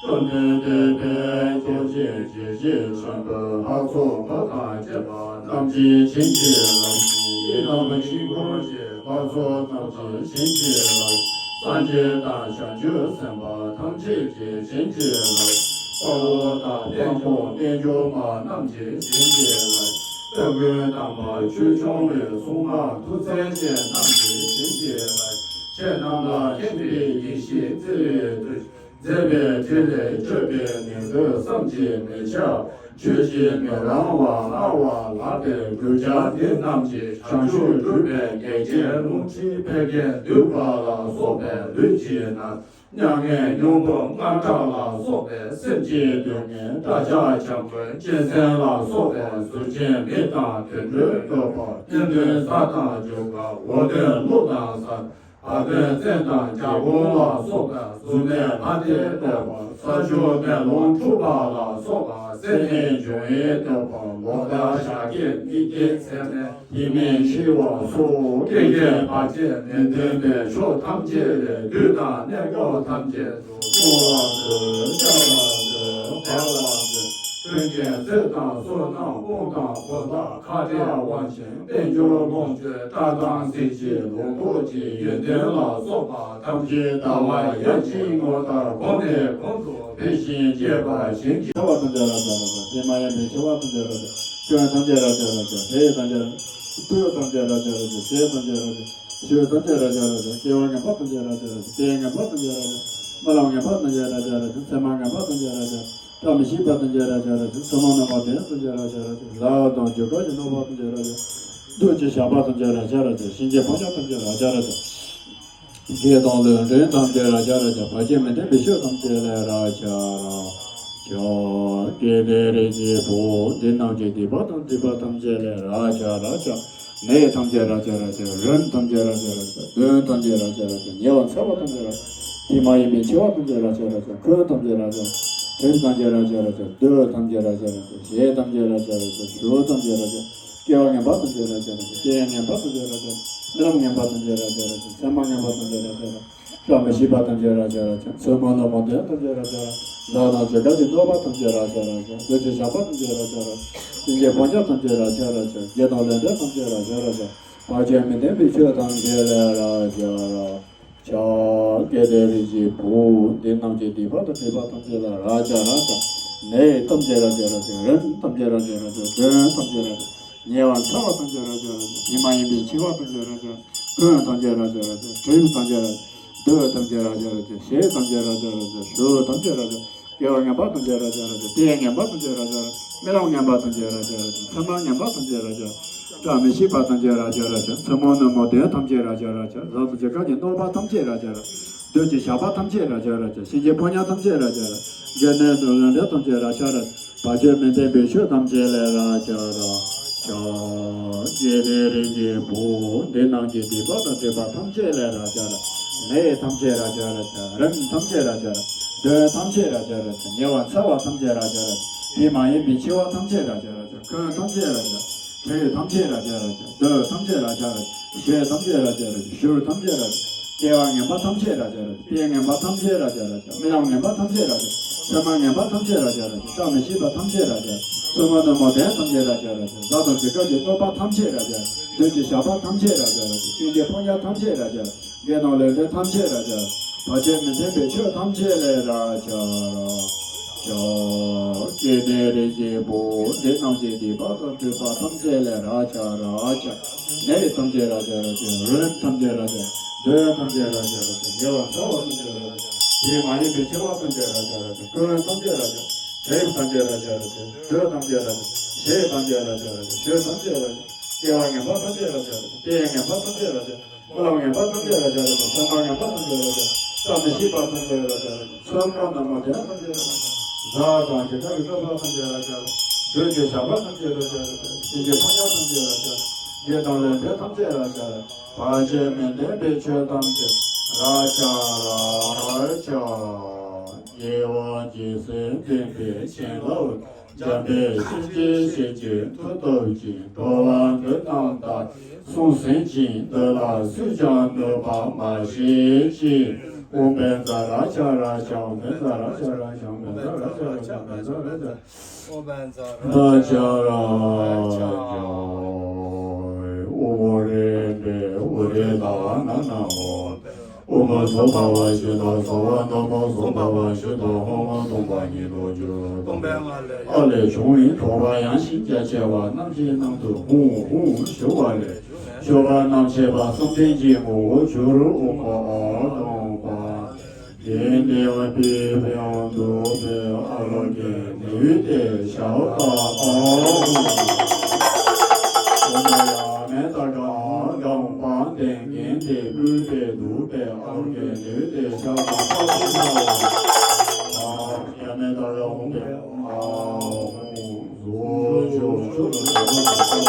བཅོམ་ལྡན་འདས་དཔལ་མཆོག་སྤྱན་རས་གཟིགས་ཆེན་པོའི་ལྷ་ཚོགས་འཁོར་དང་བཅས་པ་རྣམས་ཀྱིས་བྱིན་གྱིས་བརླབས་ཤིང་། ཡི་དམ་དཀྱིལ་འཁོར་གྱི་ལྷ་ཚོགས་རྣམས་ཀྱིས་བྱིན་གྱིས་བརླབས། སངས་རྒྱས་དང་བྱང་ཆུབ་སེམས་དཔའ་ཐམས་ཅད་ཀྱིས་བྱིན་གྱིས་བརླབས། དཔའ་བོ་དང་དཔའ་མོ་རྣལ་འབྱོར་མ་རྣམས་ཀྱིས་བྱིན་གྱིས་བརླབས། དཔལ་མགོན་དམ་པ་ཆོས་སྐྱོང་བའི་སྲུང་མ་མཐུ་རྩལ་ཅན་རྣམས་ཀྱིས་བྱིན་གྱིས་བརླབས། ཁྱེད་རྣམས་ལ་མཁྱེན་པའི་ཡེ་ཤེས་བརྩེ་བའི་བདུད་མཛད་པའི་ཕྲིན་ལས་བཅོས་པའི་ནུས་པ་བསམ་གྱིས་མི་ཁྱབ། བརྗོད་ཀྱིས་མི་ལང་བ་སྨྲ་བ་ལགས་པའི་རྒྱུད་སྦྱར་འདི་རྣམས་ཀྱིས་བྱང་ཆུབ་སྒྲུབ་པའི་གེགས་རྐྱེན་རླུང་མཁྲིས་བད་ཀན་འདུས་པ་ལ་སོགས་པའི་ལུས་ཀྱི་ན་མྱ་ངན་སྙོམས་པོ་དངངས་སྐྲག་ལ་སོགས་པའི་སེམས་ཀྱི་སྡུག་བསྔལ་སྐྲག་ཆགས་འཁྱམས་པོ་གཅན་གཟན་ལ་སོགས་པའི་ཟུག་རྐྱེན་མི་དང་དུད་འགྲོའི་གཡོག་པོ་གཉེན་འདུན་གཟའ་དང་རྒྱུ་སྐར་འོ་དོད་ཀླུ་དང་གཟའ། བ་དན་བཙན་དང་རྒྱལ་འགོང་ལ་སོགས་པའི་གཟུགས་ནད་ལྷ་འདྲེའི་གཡོག་པོ་ས་ཆུ་མེ་རླུང་འཁྲུགས་པ་ལ་སོགས་པ་སེལ་ནས་འབྱུང་བའི་གཡོག་པོ་ལོ་ཟླ་ཞག་སྐྱེས་དམིགས་བརྒྱད་མཚན་མེད་ཐིག་མེད་འཆི་བ་སོགས་སྐད་ཅིག་བར་ཆད་མི་མཐུན་པའི་ཕྱོགས་ཐམས་ཅད་ལས་བདུད་དང་གནས་སྐབས་ཐམས་ཅད་སྲུང་བར་མཛོད། སྐྱོབ་པར་མཛོད། སྒྲོལ་བར་མཛོད། མཐུན་རྐྱེན་གསེར་དང་བསོད་ནམས་དཔུང་དང་གོ་ལྡོག་ཁ་བྲལ་དབང་ཆེན་དཔལ་འབྱོར་ལོངས་སྤྱོད་སྐྲ་དང་གཟི་བརྗིད་ལོངས་སྐུ་གཅིག་ཡོན་ཏན་ལ་སོགས་པ་ཐམས་ཅད་ཟླ་བ་ཡར་འཆིང་ངོ་ལྟར་གོང་ནས་གོང་དུ་འཕེལ་ཞིང་རྒྱས་པར་བྱིན་གྱིས། ཆེ་བ་ཐམས་ཅད་རབ་ཏུ་རབ་ཏུ། དེ་མ་ཡིན་པའི་ཆེ་བ་ཐམས་ཅད་རབ་ཏུ། སྐྱོན་ཐམས་ཅད་རབ་ཏུ་རབ་ཏུ། བྲེ་ཐམས་ཅད་རབ་ཏུ། སྤུ་ཐམས་ཅད་རབ་ཏུ་རབ་ཏུ། ཞུ་ཐམས་ཅད་རབ་ཏུ་རབ་ཏུ། སྐྱེ་བ་ངན་པ་ཐམས་ཅད་རབ་ཏུ་རབ་ཏུ། ལྟས་ངན་པ་ཐམས་ཅད་རབ་ཏུ། རྨི་ལམ་ངན་པ་ཐམས་ཅད་རབ་ཏུ་རབ་ཏུ། མཚན་མ་ངན་པ་ཐམས་ཅད་རབ་ཏུ་རབ་ཏུ། བཀྲ་མི་ཤིས་པ་ཐམས་ཅད་རབ་ཏུ་རབ་ཏུ། མཚན་མོ་ནག་པོ་དེ་ཐམས་ཅད་རབ་ཏུ་རབ་ཏུ། ལྷ་དང་རྒྱུ་སྐར་གྱི་སྣང་བ་ཐམས་ཅད་རབ་ཏུ། བདུད་ཀྱི་ཞགས་པ་ཐམས་ཅད་རབ་ཏུ་རབ་ཏུ། གཤིན་རྗེའི་ཕོ་ཉ་ཐམས་ཅད་རབ་ཏུ་རབ་ཏུ། བགེགས་དང་ལས་འདྲེན་ཐམས་ཅད་རབ་ཏུ་རབ་ཏུ། བར་ཆད་མི་མཐུན་པའི་ཆོས་ཐམས་ཅད་ལས་རབ་ཏུ་རབ་ཏུ། སྐྱེ་དེ་རིགས་ཀྱི་བུ། འདི་རྣམས་ཀྱི་སྡིག་པ་དང་སྒྲིབ་པ་ཐམས་ཅད་ལས་རབ་ཏུ་རབ་ཏུ། ནད་ཐམས་ཅད་རབ་ཏུ་རབ་ཏུ། རིམས་ཐམས་ཅད་རབ་ཏུ་རབ་ཏུ། གདོན་ཐམས་ཅད་རབ་ཏུ་རབ་ཏུ། ཉེ་བར་འཚེ་བ་ཐམས་ཅད་རབ་ཏུ། དེ་མ་ཡིན་པའི་འཆི་བ་ཐམས་ཅད་རབ་ཏུ་རབ་ཏུ། སྐྱོན་ཐམས་ཅད་རབ་ཏུ་རབ་ཏུ། གྲིབ་ཐམས་ཅད་རབ་ཏུ་རབ་ཏུ། བདུད་ཐམས་ཅད་རབ་ཏུ་རབ་ཏུ། བཞི་ཐམས་ཅད་རབ་ཏུ་རབ་ཏུ། ཞུ་ཐམས་ཅད་རབ་ཏུ། སྐྱེ་བ་ངན་པ་ཐམས་ཅད་རབ་ཏུ་རབ་ཏུ། ལྟས་ངན་པ་ཐམས་ཅད་རབ་ཏུ་རབ་ཏུ། རྨི་ལམ་ངན་པ་ཐམས་ཅད་རབ་ཏུ་རབ་ཏུ། མཚན་མ་ངན་པ་ཐམས་ཅད་རབ་ཏུ་རབ་ཏུ། བཀྲ་མི་ཤིས་པ་ཐམས་ཅད་རབ་ཏུ་རབ་ཏུ། མཚན་མོ་ནག་པོ་དེ་ཐམས་ཅད་རབ་ཏུ་རབ་ཏུ། ལྷ་དང་རྒྱུ་སྐར་གྱི་སྣང་བ་ཐམས་ཅད་རབ་ཏུ་རབ་ཏུ། བདུད་ཀྱི་ཞགས་པ་ཐམས་ཅད་རབ་ཏུ་རབ་ཏུ། གཤིན་རྗེའི་ཕོ་ཉ་ཐམས་ཅད་རབ་ཏུ་རབ་ཏུ། བགེགས་དང་ལས་འདྲེན་ཐམས་ཅད་རབ་ཏུ་རབ་ཏུ། བར་ཆད་མི་མཐུན་པའི་ཆོས་ཐམས་ཅད་ལས་རབ་ཏུ་རབ་ཏུ། སྐྱེ་དེ་རིགས་ཀྱི་བུ། འདི་རྣམས་ཀྱི་སྡིག་པ་དང་སྒྲིབ་པ་ཐམས་ཅད་ལས་རབ་ཏུ་རབ་ཏུ། ནད་ཐམས་ཅད་རབ་ཏུ་རབ་ཏུ། རིམས་ཐམས་ཅད་རབ་ཏུ་རབ་ཏུ། གདོན་ཐམས་ཅད་རབ་ཏུ། ཉེ་བར་འཚེ་བ་ཐམས་ཅད་རབ་ཏུ་རབ་ཏུ། དེ་མ་ཡིན་པའི་འཆི་བ་ཐམས་ཅད་རབ་ཏུ་རབ་ཏུ། སྐྱོན་ཐམས་ཅད་རབ་ཏུ་རབ་ཏུ། གྲིབ་ཐམས་ཅད་རབ་ཏུ། བདུད་ཐམས་ཅད་རབ་ཏུ་རབ་ཏུ། བཞི་ཐམས་ཅད་རབ་ཏུ་རབ་ཏུ། ཞུ་ཐམས་ཅད་རབ་ཏུ། སྐྱེ་བ་ངན་པ་ཐམས་ཅད་རབ་ཏུ་རབ་ཏུ། ལྟས་ངན་པ་ཐམས་ཅད་རབ་ཏུ་རབ་ཏུ། རྨི་ལམ་ངན་པ་ཐམས་ཅད་རབ་ཏུ་རབ་ཏུ། མཚན་མ་ངན་པ་ཐམས་ཅད་རབ་ཏུ་རབ་ཏུ། བཀྲ་མི་ཤིས་པ་ཐམས་ཅད་རབ་ཏུ་རབ་ཏུ། མཚན་མོ་ནག་མོ་དེ་ཐམས་ཅད་རབ་ཏུ་རབ་ཏུ། ལྷ་དང་རྒྱུ་སྐར་གྱི་སྣང་བ་ཐམས་ཅད་རབ་ཏུ་རབ་ཏུ། བདུད་ཀྱི་ཞགས་པ་ཐམས་ཅད་རབ་ཏུ་རབ་ཏུ། གཤིན་རྗེའི་ཕོ་ཉ་ཐམས་ཅད་རབ་ཏུ་རབ་ཏུ། བགེགས་དང་ལས་འདྲེན་ཐམས་ཅད་རབ་ཏུ་རབ་ཏུ། བར་ཆད་མི་མཐུན་པའི་ཆོས་ཐམས་ཅད་ལས་རབ་ཏུ་རབ་ཏུ། སྐྱེ་དེ་རིགས་ཀྱི་བུ། འདི་རྣམས་ཀྱི་སྡིག་པ་དང་སྒྲིབ་པ་ཐམས་ཅད་ལས་རབ་ཏུ་རབ་ཏུ། ནད་ཐམས་ཅད་རབ་ཏུ་རབ་ཏུ། རིམས་ཐམས་ཅད་རབ་ཏུ་རབ་ཏུ། གདོན་ཐམས་ཅད་རབ་ཏུ་རབ་ཏུ། ཉེ་བར་འཚེ་བ་ཐམས་ཅད་རབ་ཏུ་རབ་ཏུ། དེ་མ་ཡིན་པའི་འཆི་བ་ཐམས་ཅད་རབ་ཏུ་རབ་ཏུ། སྐྱོན་ཐམས་ཅད་རབ་ཏུ་རབ་ཏུ། གྲིབ་ཐམས་ཅད་རབ་ཏུ་རབ་ཏུ། བདུད་ཐམས་ཅད་རབ་ཏུ་རབ་ཏུ། བཞི་ཐམས་ཅད་རབ་ཏུ་རབ་ཏུ། ཞུ་ཐམས་ཅད་རབ་ཏུ། སྐྱེ་བ་ངན་པ་ཐམས་ཅད་ར་ཇ་ར་ཇ། རྟེན་ངན་པ་ཐམས་ཅད་ར་ཇ་ར་ཇ། རྨི་ལམ་ངན་པ་ཐམས་ཅད་ར་ཇ་ར་ཇ། མཚན་མ་ངན་པ་ཐམས་ཅད་ར་ཇ་ར་ཇ། བཀྲ་མི་ཤིས་པ་ཐམས་ཅད་ར་ཇ། བཙུན་མོ་ནུབ་མོ་བདེན་ཐམས་ཅད་ར་ཇ་ར་ཇ། གཟའ་དང་བྱི་སྐབས་ཀྱི་གནོད་པ་ཐམས་ཅད་ར་ཇ། བདུད་ཀྱི་ཞགས་པ་ཐམས་ཅད་ར་ཇ་ར་ཇ། གཅིན་གྱི་ཕོ་ཉ་ཐམས་ཅད་ར་ཇ། བགེགས་དང་ལས་འབྲེལ་ཐམས་ཅད་ར་ཇ། བར་ཆད་མི་མཐུན་པའི་ཆོས་ཐམས་ཅད་ལས་ར་ཇ་ར་ཇ། སྐྱེ་གནས་རིགས་ཀྱི་བུ། འདི་རྣམས་ཀྱི་སྡིག་པ་དང་སྒྲིབ་པ་ཐམས་ཅད་ལས་ར་ཇ་ར་ཇ། ནད་ཐམས་ཅད་ར་ཇ་ར་ཇ། རིམས་ཐམས་ཅད་ར་ཇ། གདོན་ཐམས་ཅད་ར་ཇ་ར་ཇ། ཉེ་བར་འཚེ་བ་ཐམས་ཅད་ར་ཇ། ཡིད་མ་ཡིན་པའི་འཆི་བ་ཐམས་ཅད་ར་ཇ་ར་ཇ། སྐུན་ཐམས་ཅད་ར་ཇ། དྲེགས་ཐམས་ཅད་ར་ཇ་ར་ཇ། དྲོད་ཐམས་ཅད་ར་ཇ། ཞེ་ཐམས་ཅད་ར་ཇ་ར་ཇ། ཞེ་ཐམས་ཅད་ར་ཇ། སྐྱེ་བ་ངན་པ་ཐམས་ཅད་ར་ཇ་ར་ཇ། རྟེན་ངན་པ་ཐམས་ཅད་ར་ཇ། རྨི་ལམ་ངན་པ་ཐམས་ཅད་ར་ཇ་ར་ཇ། མཚན་མ་ངན་པ་ཐམས་ཅད་ར་ཇ། བཀྲ་མི་ཤིས་པ་ཐམས་ཅད་ར་ཇ་ར་ཇ། བཙུན་མོ་ནུབ་མོ་བདེན་ཐམས་ཅད་ར་ཇ། གཟའ་དང་བྱི་སྐབས་ཀྱི་གནོད་པ་ཐམས་ཅད་ར་ཇ། བདུད་ཀྱི་ཞགས་པ་ཐམས་ཅད་ར་ཇ་ར་ཇ། གཅིན་གྱི་ཕོ་ཉ་ཐམས་ཅད་ར་ཇ། བགེགས་དང་ལས་འབྲེལ་ཐམས་ཅད་ར་ཇ། བར་ཆད་མི་མཐུན་པའི་ཆོས་ཐམས་ཅད་ར་ཇ་ར་ཇ། རྒྱལ་བ་རྒྱལ་སྲས་འདུས་པའི་བྱིན་རླབས། འཇམ་དཔལ་སེང་གེ་ཞལ་གྱི་མཐུ་སྟོབས་ཀྱིས། འགྲོ་བ་འདི་རྣམས་དག་སོང་ཟིན་ཅིང་། འདི་ལ་སུས་ཀྱང་གནོད་པ་མ་བྱེད་ཅིག། ཨོཾ་བཛྲ་ཥ་ར་ཥ། ཨོཾ་བཛྲ་ཥ་ར་ཥ། ཨོཾ་བཛྲ་ཥ་ར་ཥ། ཨོཾ་བཛྲ་ཥ་ར་ཥ། ཨོཾ་བཛྲ་ཨོཾ་རེ་རེ། ཨོ་རེ་ལ་བ་ན་ན་མོ། ཨོཾ་སྭ་བྷཱ་ཝ་ཤུདྡྷ་སྭ་བ་ན་མོ། སྭ་བྷཱ་ཝ་ཤུདྡྷ་ཧཱུྃ། སྟོང་པ་ཉིད་དུ་གྱུར། སྟོང་པའི་ངང་ལས། ཨ་ལས་བྱུང་བའི་དྲོ་པ་ཡང་ཞིང་རྒྱ་ཆེ་བ་རྣམ་ཤེས་རྣམས་སུ་ཧཱུྃ་ཧཱུྃ་ཞུ་བ་ལས། སྤྱོད་པ་རྣམ་མཁྱེན་པ་བསམ་གཏན་གྱི་ངོ་བོར་གྱུར། ཨོཾ་ཨཱཿཧཱུྃ་ཕཊ། དེ་ནས་པི་ཝང་བདུག་པའི་ཨ་རོ་གན་ནི་ཝི་ཏེ་ཤ་ཏ་ཨཱཿཧཱུྃ། ཨོཾ་ཡ་མེ་ཏ་ཀ་ཨཱཿཧཱུྃ། པཱདྱ་གན་ཏེ་ཀུན་ཏེ་བདུག་པའི་ཨ་རོ་གན་ནི་ཝི་ཏེ་ཤ་ཏ་ཨཱཿཧཱུྃ། ཡ་མེ་ཏ་ཀ་ཧཱུྃ་ཏེ་ཨཱཿཧཱུྃ། ཟོ་ཅོ་ཅོ་ཅོ། ཨོཾ་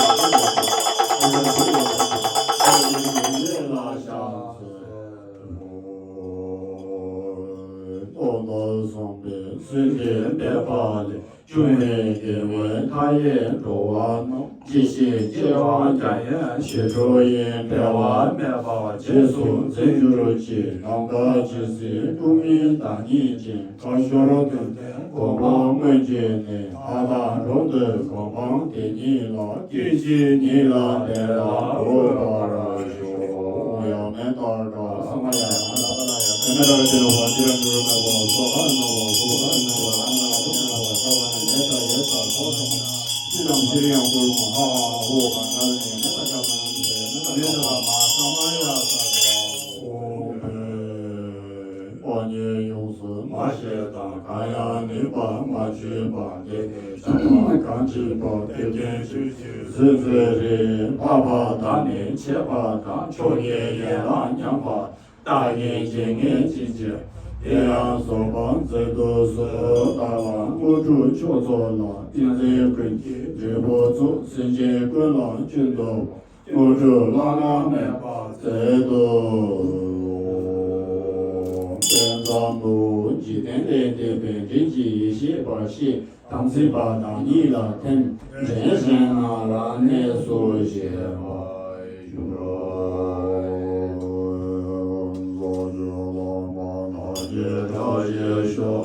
ཏོ་ཏོ་བཟང་པོའི་སྲིད་འདི་འདས་པ་ལས། བྱུང་བའི་དགེ་བའི་མཐའ་ཡས་འགྲོ་བ་རྣམས། ཇི་སྲིད་སྐྱེ་བ་འཇམ་དབྱངས་ཞི་ཁྲོ་ཡི། འབྲལ་བ་མེད་པར་རྗེས་སུ་འཛིན་གྱུར་ཅིག། ནམ་མཁའ་ཇི་སྲིད་སྐུ་མངོན་བདག་ཉིད་ཅན། ཁ་སྦྱོར་དོན་ལྡན་གོ་འཕང་མངོན་གྱུར་ནས། ལྷ་དང་འགྲོ་འདུལ་གོ་འཕང་དེ་ཉིད་ལ། སྐྱེ་འཆི་གཉིས་ལ་བྲལ་བར་འགོད་པར་ཤོག། ཡ་མེ་ཏ་ཀ་ས་མ་ཡ་ཡ་མེ་ཏ་ཀ་ལ་ཡ། ཡ་མེ་ཏ་ཀ་ཏེ་ནོ་བ་ཏི་ར་ནུ་རུ་མེ་བ་སོ་ཧ་ནོ་བ་སོ་ཧ་ནོ་བ་ཨ་ན་ལ་ཐོ་ནོ་བ་ས་བ་ན་ལེ་ཏ་ཡེ་ཏ་ཐོ་ཐོ་ན་ཏི་རམ་ཤི་རི་ཡང་ཀུ་རུ་མ་ཧ་ཧ་ཧོ་བ་ན་ལ་ནེ་མེ་ཏ་ཀ་མ་ནུ་ཏེ་མེ་ཏ་ཀ་མ་ས་མ་ཡ་ས་ཏེ་བ་ཨོ་བྷེ། ཨོ་ཉེ་ཡོངས་སུ་མ་ཤེས་དང་། གང་ཡང་ནུས་པ་མ་བྱས་པ། འདི་ནི་བྱ་བ་གང་བྱེད་པ། དེ་ཀུན་ཆོས་ཀྱི་སྲིད་རྩེ་རེད། འཕགས་པ་དང་ནི་ཆད་པ་དང་། མཆོག་གི་ཡན་ལག་མཉམ་པ། བརྟག་གིས་འབྱེད་ངེས་ཅི་བྱེད། དེ་ཡང་རྫོགས་པ་མཛད་དུ་གསོལ། བདག་ལ་དངོས་གྲུབ་མཆོག་ཐོབ་ལ། ཏིང་འཛིན་ཀུན་གྱི་འབྲས་བུ་ཚོགས། སེམས་ཅན་ཀུན་ལ་ཀུན་ཏུ། དངོས་གྲུབ་བླ་ན་མེད་པ་སྩལ་དུ་གསོལ། དཔལ་འཛམ་བུ་འཇིག་རྟེན་ལས་འདས་པའི་འབྲིང་གི་ཡེ་ཤེས་པ་ཞེས་དམ་ཚིག་པ་དང་ཉིད་ལ་ཐིམ། འདྲེན་བཞིན་ན་ར་གནས་སུ་བཞེས་པར་གྱུར། རྫོགས་བྱེད་བླ་མ་རྣམས་ཀྱི་བཀྲ་ཤིས་ཤོག།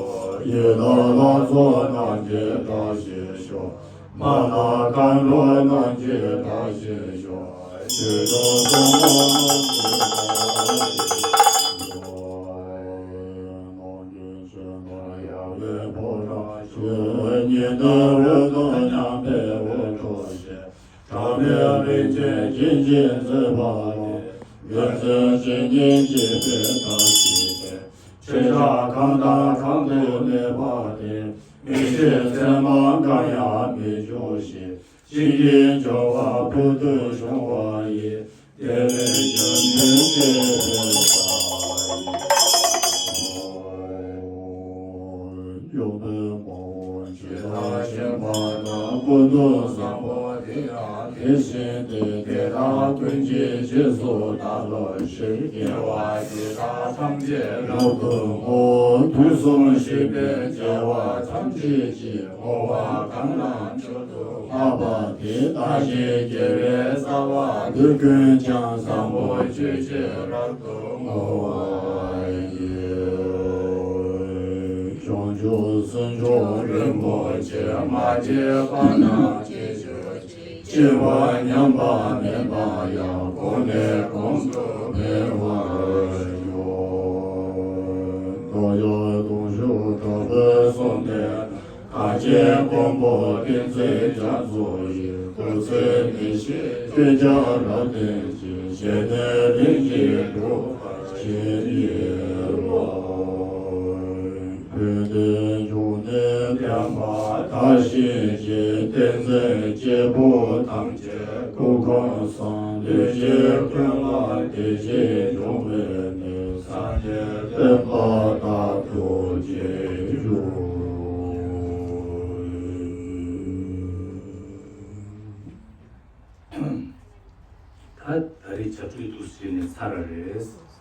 ཡི་དམ་ལྷ་ཚོགས་རྣམས་ཀྱི་བཀྲ་ཤིས་ཤོག། མ་ཎ་མཁའ་འགྲོ་རྣམས་ཀྱི་བཀྲ་ཤིས་ཤོག། ཆོས་སྐྱོང་སྲུང་མ་རྣམས་ཀྱི་བཀྲ་ཤིས་ཤོག། ནམ་མཁའི་ཆོས་རྣམས་ཡལ་བའི་ཕོ་བྲང་ཞིག། ཉི་ཟླ་འོད་དང་མཉམ་པའི་འོད་འཕྲོ་ཞིག། གྲངས་མེད་རིན་ཆེན་ཅན་གྱིས་མཛེས་པ་ལ། འོད་ཟེར་ཅན་གྱིས་བསྐྱེད་པའི་བཀྲ་ཤིས་དེ། ཆོས་ཕྱོགས་གང་དང་གང་དུ་གནས་པ་དེར། མི་ཤེས་མཚན་མ་འགའ་ཡང་མི་འབྱུང་ཞིང་། བྱིན་གྱིས་འཇོམས་པ་ཕུལ་དུ་བྱུང་བ་ཡིས། དེ་ལས་རྒྱུ་ནི་བསྐྱེད་པའི་བཀྲ་ཡིས། ཡོན་ཏན་མང་པོ་ཇི་ལྟར་མཁྱེན་པ་དང་། ཀུན་ཏུ་བཟང་པོ་དེ་ཡང་དེ། དེ་བཞིན་ཏེ། དེ་དག་ཀུན་གྱི་རྗེས་སུ་བདག་སློབ་ཕྱིར། དགེ་བ་འདི་དག་ཐམས་ཅད་རབ་ཏུ་བསྔོ། དུས་གསུམ་གཤེགས་པའི་རྒྱལ་བ་ཐམས་ཅད་ཀྱིས། བསྔོ་བ་གང་ལ་མཆོག་ཏུ་བསྔགས་པ་དེ། བདག་གི་དགེ་བའི་རྩ་བ་འདི། ཀུན་ཀྱང་བཟང་པོ་སྤྱོད་ཕྱིར་རབ་ཏུ་བསྔོ་བར་བགྱི། བྱང་ཆུབ་སེམས་མཆོག་རིན་པོ་ཆེ། མ་སྐྱེས་པ་རྣམས་སྐྱེ་གྱུར་ཅིག་སྐྱེས་པ་ཉམས་པ་མེད་པ་ཡང་། གོང་ནས་གོང་དུ་འཕེལ་བར་ཤོག་རྡོ་རྗེ་གདུང་ཤུགས་དྲག་པོའི་གསུང་དེ། གངས་ཅན་མགོན་པོ་བསྟན་འཛིན་རྒྱ་མཚོ་ཡི། སྐུ་ཚེ་ནད་གཞི་བཅོ་བརྒྱད་རབ་བརྟན་ཅིང་། ཞི་བདེ་ལྷུན་གྱིས་འགྲུབ་པར་བྱིན་གྱིས་རློབས། བོད་དུ་འབྱུང་གནས་བསྟན་པ་དར་ཞིང་རྒྱས། བསྟན་འཛིན་སྐྱེས་བུ་ཐམས་ཅད་སྐུ་ཁམས་བཟང་། ལུས་ཅན་ཀུན་ལ་བདེ་སྐྱིད་འབྱུང་བའི་གནས། སངས་རྒྱས་བསྟན་པ་དར་དུ་རྒྱས་གྱུར་ཅིག་ད་ད་རེས་བྱ་སྤྲེལ་འདུག་ཟེར་ནས་ཚར་ར་རེད།